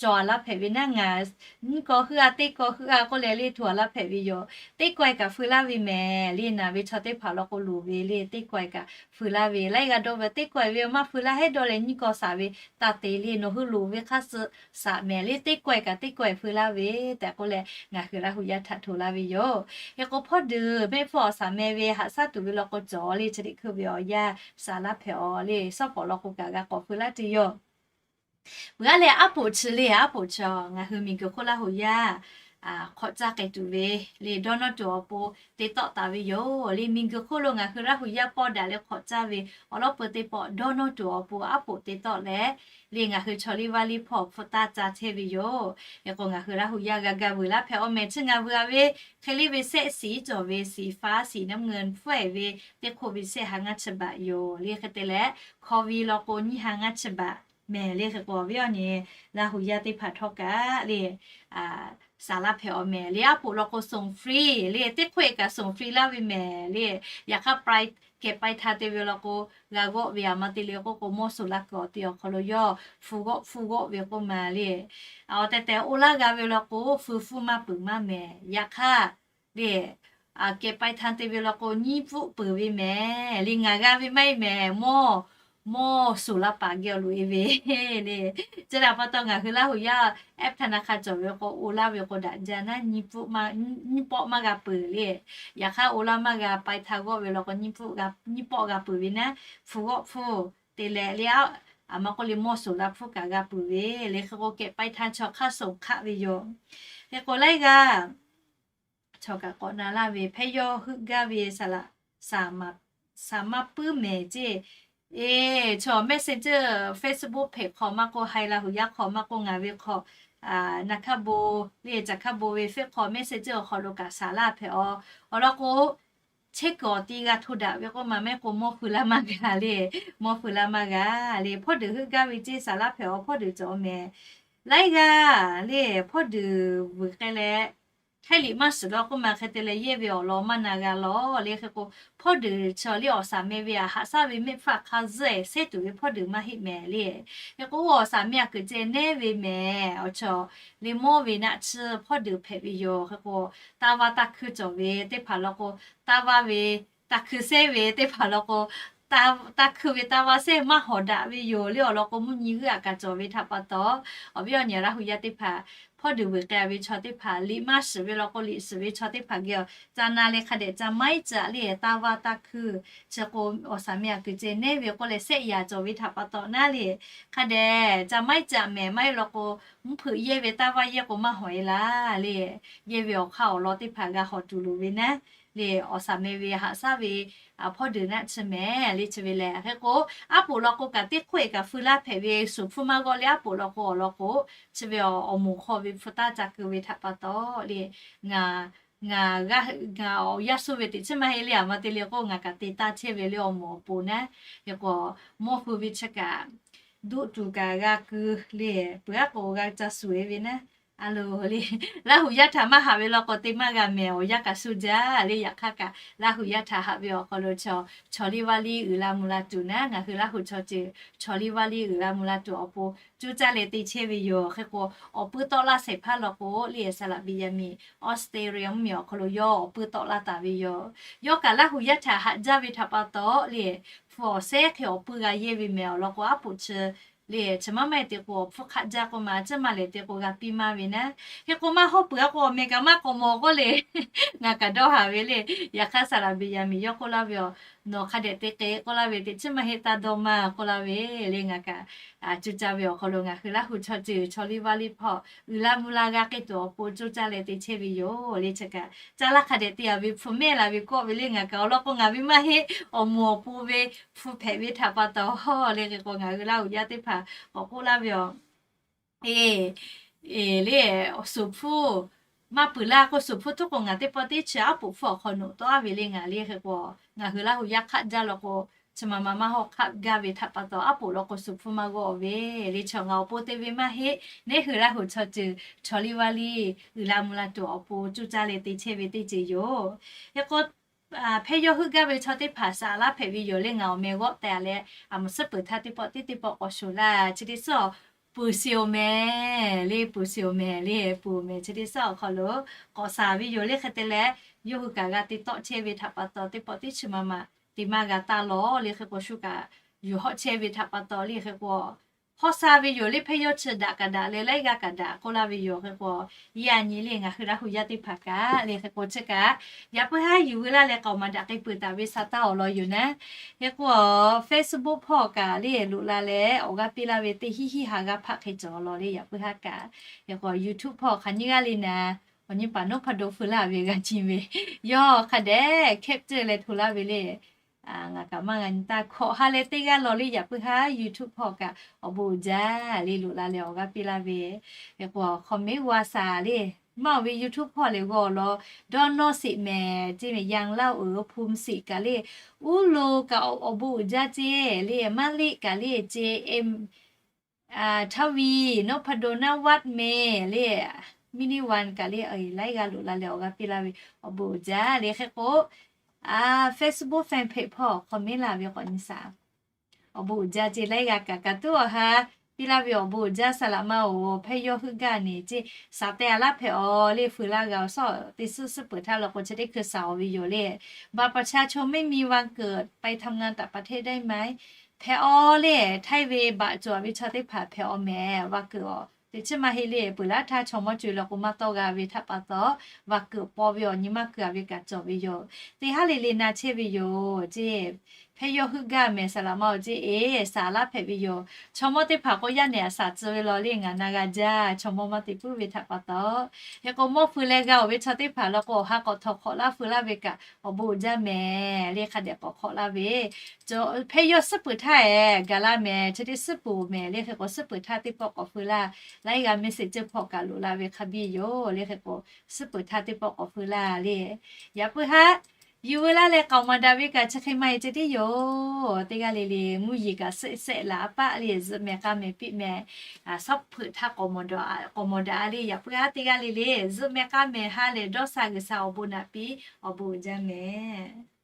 Cawˬ a laˇ hpehꞈ ve naˉ ngaˬ nyiˇ kaw heuˆ a teˇ kaw heuˆ a k'oˆ leh le hto a laˇ hpehꞈ ve yoˬ. Teˇ kaw-e kaꞈ feu laˇ ve mehˍ le. Naˬ ve chaw teˇ hpaˍ law k'o loˍ ve le teˇ kaw-e kaꞈ feu laˇ ve laiˉ g'aˇ dawˇ ve teˇ kaw-e ve maˇ feu laˇ hehˉ dawˇ leh nyiˇ kaw shaˍ ve taˇ te le. Nawˬ hui loˍ ve hk'aˇ suh shaꞈ mehˍ le teˇ kaw-e kaꞈ teˇ kaw-e feu laˇ ve tehꞈ k'oˆ leh ngaˬ hui Laˇ hu yaˇ htaꞈ hto laˇ ve yoˬ. Hk'e k'o hpawˇ duˬ mehˆ hpfuhˇ awˬ shaˍ meh ve haꞈ shaˉ tuˬ ve law k'o cawˬ le chi teˇ hkui ve awˬ yanˇ shaˍ laˇ hpehꞈ-aw le. Shawˉ pawˍ law k'o kaꞈ g'a k'awꞈ feu laˇ tuˬ yoˬ. Peuˬ aˉ leh aˉ poꞈ chi le aˉ poꞈ chi ngaˬ hui miˬguiˬ hk'oˆ Laˇ hu yaˇ hk'awꞈ caˇ k'ai tuˬ ve le dawˇ nawˇ tuˬ awˬ pon te tawˆ taˍ ve yoˬ le. Miˬguiˬ hk'oˆ lo ngaˬ hui Laˇ hu yaˇ pawˇ daꞈ leh hk'awꞈ caˇ ve awˬ lawn peuˬ teˇ pawˆ dawˇ nawˇ tuˬ awˬ pon aˉ poꞈ te tawˆ leh le ngaˬ hui chaw liˇ vaˇ liˇ hpawˇ hpfuhˇ taˇ ca chehˇ ve yoˬ. Hk'e k'o ngaˬ hui Laˇ hu yaˇ g'a ga vuiˬ laˇ hpehꞈ-aw mehˍ. Chi ngaˬ vuiˬ-a ve hk'e le ve sehˆ siˍ cawˬ ve siˍ faˉ siˍ naˉ meuˇ hpfuhˇ-e ve teˇ hk'oˆ ve sehˆ ha ngaˇ chi baꞈ yoˬ le. Hk'e te leh hkawˇ ve law k'o nyiˇ ha ngaˇ chi baˬ mehˍ le. Hk'e k'o awˬ viˉ awˬ nyi Laˇ hu yaˇ teˇ hpaˍ htawˇ kaꞈ le shaˍ laˇ hpehꞈ-aw mehˍ le. Aˉ poꞈ law k'o ส่งฟรี le teˇ hk'oˆ-e kaꞈ ส่งฟรี laˇ ve mehˍ le. Yaꞈ hk'aˇ kehˬ ปลายทาง te ve law k'o g'a g'awˆ ve a ma te le k'oˆ k'o mawˇ suˍ laˇ kuiˬ awˬ te awˬ hk'aw lo yawˇ hpu g'awˆ hpu g'awˆ ve k'oˆ ma le. Awˬ tehˬ tehˬ oˇ laˇ g'a ve law k'o feu hpfuhˇ maˇ peuˬ maˇ mehˍ. Yaꞈ hk'aˇ le kehˬ ปลายทาง te ve law k'o nyiˇ pfuhˆ peuˬ ve mehˍ le. Ngaˬ g'a ve maˇ heˆ mehˍ. Mawˇ mawˇ suˍ laˇ paˍ geh awˬ loꞈ-e ve le. Chi htaꞈ pa taw ngaˬ hui Laˇ hu yaˇ แอปธนาคาร cawˬ ve k'o oˇ laˇ ve k'o daꞈ jaˇ naˉ nyiˇ pawˆ maˇ g'a peuˬ le. Yaꞈ hk'aˇ oˇ laˇ maˇ g'a ปลายทาง g'awˆ ve law k'o nyiˇ pawˆ g'a peuˬ ve naˉ hpu g'awˆ hpfuhˇ te leh le a ma k'oˆ le mawˇ suˍ laˇ hpfuhˇ kaꞈ g'a peuˬ ve le. Hk'e k'o kehˬ ปลายทาง chaw hk'aˇ suh hk'aˆ ve yoˬ. Hk'e k'o laiˉ g'aˇ chaw kaꞈ k'awꞈ na laˇ ve hpehˇ yawˇ heuˆ gaˇ ve saˍ laꞈ saˍ maˇ puiˉ mehˍ ceˇ. Eˬ, chaw Messenger, Facebook hpeꞈ hk'aw maˇ k'oˆ, hai Laˇ hu yaˇ hk'aw maˇ k'oˆ, ngaˬ ve hk'aw naˍ hkaˇ bon le caˬ hkaˇ bon ve Facebook hk'aw Messenger awˬ hk'aw lo kaꞈ shaˍ laˇ hpehꞈ-aw. Awˬ lawn k'o chehˇ kuiˬ awˬ ti g'a hto daꞈ ve k'oˆ ma mehˉ k'o mawˇ feu laˇ maˇ g'a le. Mawˇ feu laˇ maˇ g'a le. Hpawˇ deuˬ heuˆ gaˇ ve ceˇ shaˍ laˇ hpehꞈ-aw. Hpawˇ deuˬ cawˬ mehˍ. Laiˉ g'aˇ le hpawˇ deuˬ vuiˬ k'ai leh hk'e liꞈ maˇ shiˍ law k'oˆ ma hk'e te leh yehˇ ve awˬ lawn maˇ na g'a lawˬ le. Hk'e k'o hpawˇ deuˬ chaw le awˬ shaˍ meh ve a haꞈ shaˉ ve mehˆ hpfuhˇ a hk'a zuhˆ-e sehˉ tuˬ ve hpawˇ deuˬ maˇ heˆ mehˍ le. Hk'e k'o oˇ awˬ shaˍ meh a kuiˬ ceh nehˉ ve mehˍ. Awˬ chaw le mawˇ ve naˆ tsuhˇ hpawˇ deuˬ hpehꞈ ve yoˬ. Hk'e k'o taˇ vaˇ taˇ hkui cawˬ ve teˇ hpaˍ law k'o, taˇ vaˇ ve taˇ hkui sehˉ ve teˇ hpaˍ law k'o, taˇ hkui ve taˇ vaˇ sehˉ maˇ hawˍ daꞈ ve yoˬ le. Awˬ lawn k'o mvuhˇ nyi g'uˇ aꞈ kaꞈ cawˬ ve htaꞈ pa taw, awˬ viˉ awˬ nyi Laˇ hu yaˇ teˇ hpaˍ hpawˇ deuˬ vuiˬ k'ai ve chaw teˇ hpaˍ liꞈ maˇ shiˍ ve law k'o liꞈ shiˍ ve chaw teˇ hpaˍ geh ca na leh hk'a dehꞈ ca maiˉ caꞈ le taˇ vaˇ taˇ hkui chi k'o awˬ shaˍ meh a kuiˬ ceh nehˉ ve k'oˆ leh sehˆ yaꞈ cawˬ ve htaꞈ pa taw naˉ le hk'a dehꞈ ca maiˉ caꞈ mehˍ. Maˇ heˆ law k'o mvuhˇ hpeuꞈ yehˇ ve taˇ vaˇ yehˇ k'o maˇ hawˍ-e laˇ le. Yehˇ ve awˬ hk'aˇ awˬ lawn teˇ hpaˍ g'a hawˍ tuˬ loˍ ve naˉ le. Awˬ shaˍ meh ve haꞈ shaˉ ve hpawˇ deuˬ naˆ tsuhˇ mehˍ le. Chi ve lehˬ hk'e k'o aˉ poꞈ law k'o kaꞈ teˇ hk'oˆ-e kaꞈ feu laˇ hpehꞈ ve shuˍ hpfuhˇ maˇ g'awˆ le. Aˉ poꞈ law k'o awˬ lawn k'o chi ve awˬ moˍ hk'aw ve hpu taˇ ca keu ve htaꞈ pa taw le ngaˬ ngaˬ g'a ngaˬ awˬ yaˇ suh ve teꞈ chi maˇ heˆ le. A ma te le k'o ngaˬ kaꞈ te taˇ chehˇ ve le awˬ moˍ awˬ pon naˉ. Hk'e k'o mawˇ feu ve chi kaꞈ duˆ tuˬ kaꞈ g'a keu le. Peuˬ aˉ k'o g'a ca shuˍ-e ve naˉ. A lo le Laˇ hu yaˇ htaꞈ maˇ haꞈ ve law k'o te maˇ g'a mehˍ. Awˬ yanˇ kaꞈ shu jaˇ le. Yaꞈ hk'aˇ kaꞈ Laˇ hu yaˇ htaꞈ haꞈ ve awˬ hk'aw lo chaw chaw liˇ vaˇ liˇ uiˍ la mvuh la tuˬ naˉ ngaˬ hui Laˇ hu chaw ceuˬ chaw liˇ vaˇ liˇ uiˍ la mvuh la tuˬ awˬ pon cuˇ caˇ leh te chehˇ ve yoˬ. Hk'e k'o awˬ puiˉ tawˆ laˇ shehˍ hpaˇ law k'o le saˍ laꞈ Beˍyaˍmiˍ Australia mvuhˇmiˬ awˬ hk'aw lo yawˇ awˬ puiˉ tawˆ laˇ taˍ ve yoˬ. Yawˇ kaꞈ Laˇ hu yaˇ htaꞈ haꞈ jaˇ ve htaꞈ pa taw le hpu awˬ sehˉ hk'e awˬ puiˉ g'a yehˇ ve mehˍ. Awˬ lawn k'o aˉ poꞈ chi le chi maˇ maˇ te k'o awˬ hpfuhˇ hk'aˆ jaˇ k'oˆ ma, chi maˇ lehˬ te k'o g'a piˇ maˇ ve naˉ. Hk'e k'o maˇ hawˉ peuˬ aˉ k'o awˬ meh kaꞈ maˇ k'awꞈ mawˬ k'oˆ le. Ngaˬ kaꞈ dawˇ haˍ ve le. Yaꞈ hk'aˇ saˍ laꞈ Beˍyaˍmiˍ yawˇ k'oˆ laˇ ve awˬ nawˬ hk'a dehꞈ te k'e k'oˆ laˇ ve teꞈ chiˉ maˇ heˆ taˇ dawˇ maˇ k'oˆ laˇ ve le. Ngaˬ kaꞈ coˇ caˇ ve awˬ hk'aw lo ngaˬ hui Laˇ huˍ chaw ceuˬ chaw liˇ vaˇ liˇ hpawˇ uiˍ la mvuh la g'a k'ai tuˬ awˬ pon coˇ caˇ leh te chehˇ ve yoˬ le. Chi kaꞈ caˇ laˇ hk'a dehꞈ te a ve hpu mehˆ la ve kawˆ ve le. Ngaˬ kaꞈ awˬ lawn k'o ngaˬ ve maˇ heˆ, awˬ moˍ awˬ pon ve hpu hpehꞈ ve htaꞈ pa taw le. Hk'e k'o ngaˬ hui Laˇ huˍ yaˇ teˇ hpaˍ k'awꞈ k'oˆ laˇ ve yoˬ. E, le, suˍ hpuˇ maˇ peuˬ laˇ k'o, suˍ hpuˇ htaˇ k'o ngaˬ teˇ pawˆ teˇ chi aˉ poꞈ hpfuhˇ awˬ hk'aw nawꞈ tawˆ a ve le. Ngaˬ le hk'e k'o ngaˬ hui Laˇ huˍ yaˇ hk'aˆ jaˇ law k'o, chi ma ma maˇ hawˇ hk'aˆ gaˇ ve htaꞈ pa taw aˉ poꞈ law k'o suˍ hpuˇ maˇ g'awˇ ve le. Chi ngaˬ awˬ pon te ve maˇ heˆ. Neˇ hui Laˇ huˍ chaw ceuˬ chaw liˇ vaˇ liˇ uiˍ la mvuh la tuˬ awˬ pon coˇ caˇ leh te chehˇ ve teˇ ceuˬ yoˬ. Hk'e k'o hpehˇ yawˇ heuˆ gaˇ ve chaw teˇ hpaˍ saˍ laˇ hpehꞈ ve yoˬ le. Ngaˬ awˬ meh g'awˆ teh leh a moˍ suhˉ peuˬ htaˇ teˇ pawˆ teˇ teˇ pawˆ k'awꞈ shoˍ laˇ. Chi teˇ suhˉ peuˬ shiˍ awˬ meh le, peuˬ shiˍ awˬ meh le, peuˬ awˬ meh chi teˇ suhˉ awˬ hk'aw lo k'awꞈ saˍ ve yoˬ le. Hk'e te leh yawˇ hui kaꞈ g'a te tawˆ chehˇ ve htaꞈ pa taw teˇ pawˆ teˇ chi ma ma te maˇ g'a taˇ lawˬ le. Hk'e k'o shu kaꞈ yuˬ hawˆ chehˇ ve htaꞈ pa taw le. Hk'e k'o hawˇ sha ve yoˬ le. Hpehˇ yawˇ chi daꞈ kaꞈ daꞈ leh laiˉ g'aˇ kaꞈ daꞈ k'oˆ laˇ ve yoˬ. Hk'e k'o yaˇ nyi le ngaˬ hui Laˇ huˍ yaˇ teˇ hpaˍ kaꞈ le. Hk'e k'o chi kaꞈ yaꞈ puiˉ haˉ yuˬ veu laˇ leh k'aoˍ maˍ daꞈ k'ai peuˬ taˍ ve sha taˇ awˬ lawn yoˬ naˉ. Hk'e k'o Facebook hpawˇ kaꞈ le loꞈ la leh awˬ g'aˇ piˇ laˇ ve teˇ hiˉ hiˉ ha g'aˇ hpaˆ hk'e cawˬ law le yaꞈ puiˉ haˉ kaꞈ. Hk'e k'o YouTube hpawˇ hk'aˬ nyiˇ g'aˇ le naˍ, awˬ nyi paˍ nawˉ hpa do feu laˇ ve g'a ciˇ ve, yawˇ hk'a dehꞈ capture leh hto laˇ ve le. Ngaˬ kaꞈ maˇ g'a nyi taˇ hkawꞈ ha leh teˇ g'aˇ law le yaꞈ puiˉ haˉ YouTube hpawˇ kaꞈ awˬ bon uiˍ jaˇ le loꞈ la leh awˬ g'aˇ piˇ laˇ ve. Hk'e k'o comment g'a sha le, maˇ awˬ ve YouTube hpawˇ lehˬ g'aw law, dawˇ nawˇ sheˍ mehˍ ceˇ mehˍ, Yang Laˇ uiˍ Hpu sheˍ kaꞈ le, uˉ lo kaꞈ awˬ bon uiˍ jaˇ ceˇ le, maˇ liˆ kaꞈ le ceˇ, Htaˇ ve, nawˉ hpa do naˇ vaˆ mehˍ le, Mini One kaꞈ le laiˉ g'aˇ loꞈ la leh awˬ g'aˇ piˇ laˇ ve awˬ bon uiˍ jaˇ le. Hk'e k'o Facebook fan page hpawˇ comment laˇ ve k'awꞈ nyi sha. Awˬ bon uiˍ jaˇ ceˇ laiˉ g'aˇ kaꞈ kaꞈ tuˉ awˬ ha piˇ laˇ ve awˬ bon uiˍ jaˇ. Saˍ laꞈ ma oˬ hpehˇ yawˇ heuˆ gaˇ ne ceˇ, saˍ teh a laˇ hpehꞈ awˬ le feu laˇ g'a awˬ suhˉ teˇ suhˉ suhˉ peuˬ htaˇ law k'o chi teˇ hkui saˍ awˬ ve yoˬ le. บัตรประชาชนไม่มีวันเกิด ไปทำงานต่างประเทศได้ไหม hpehꞈ awˬ le, Htaiˇ ve baꞈ cawˬ ve chaw teˇ hpaˍ hpehꞈ awˬ mehˍ va keuˬ awˬ teꞈ chiˉ maˇ heˆ le. Peuˬ laˇ htaˇ chaw mawˇ co e law k'o maˇ tawˇ g'a ve htaꞈ pa taw va keuˬ paw ve awˬ nyi maˇ keu a ve kaꞈ cawˬ ve yoˬ. Teˇ haˉ le le na chehˇ ve yoˬ ceˇ. Hpehˇ yawˇ heuˆ gaˇ mehˍ saˍ laꞈ ma oˬ ceˇ e, saˍ laˇ hpehꞈ ve yoˬ. Chaw mawˇ teˇ hpaˍ k'o yaˇ nehˬ a saˍ tcuh ve law le ngaˬ na g'a jaˇ, chaw mawˇ maˇ te puiˉ ve htaꞈ pa taw. Hk'e k'o mawˇ feu leh g'a oˬ ve chaw teˇ hpaˍ law k'o awˬ ha k'awꞈ htawnˍ hk'awꞈ laˇ feu laˇ ve kaꞈ awˬ bon uiˍ jaˇ mehˍ le. Hk'a dehꞈ k'awꞈ hk'awꞈ laˇ ve hpehˇ yawˇ suhˉ peuˬ htaˇ e gaˬ la mehˍ, chi teˇ suhˉ peuˬ mehˍ le. Hk'e k'o suhˉ peuˬ htaˇ teˇ pawˆ k'awꞈ feu laˇ. Laiˉ g'aˇ mehˍ sheˍ ceuˬ hpawˇ kaꞈ loꞈ la ve hk'a biˇ yoˬ le. Hk'e k'o suhˉ peuˬ htaˇ teˇ pawˆ k'awꞈ feu laˇ le. Yaꞈ puiˉ haˉ yuˬ veu laˇ leh k'aoˍ maˍ daꞈ ve kaꞈ chi hk'e maˇ heˆ ceh tiˉ yoˬ. Teˇ g'aˇ le le mvuhˇ yeˬ kaꞈ shehˆ shehˆ laˬ a paˆ le zuhꞈ mehˍ k'a mehˍ piˇ mehˍ, suhˉ peuˬ htaˇ k'awꞈ mawˬ daꞈ le. Yaꞈ puiˉ haˉ teˇ g'aˇ le le zuhꞈ mehˍ k'a mehˍ ha lehˬ dawˇ sha g'uiˬ sha awˬ bon naꞈ piˇ awˬ bon uiˍ jaˇ mehˍ.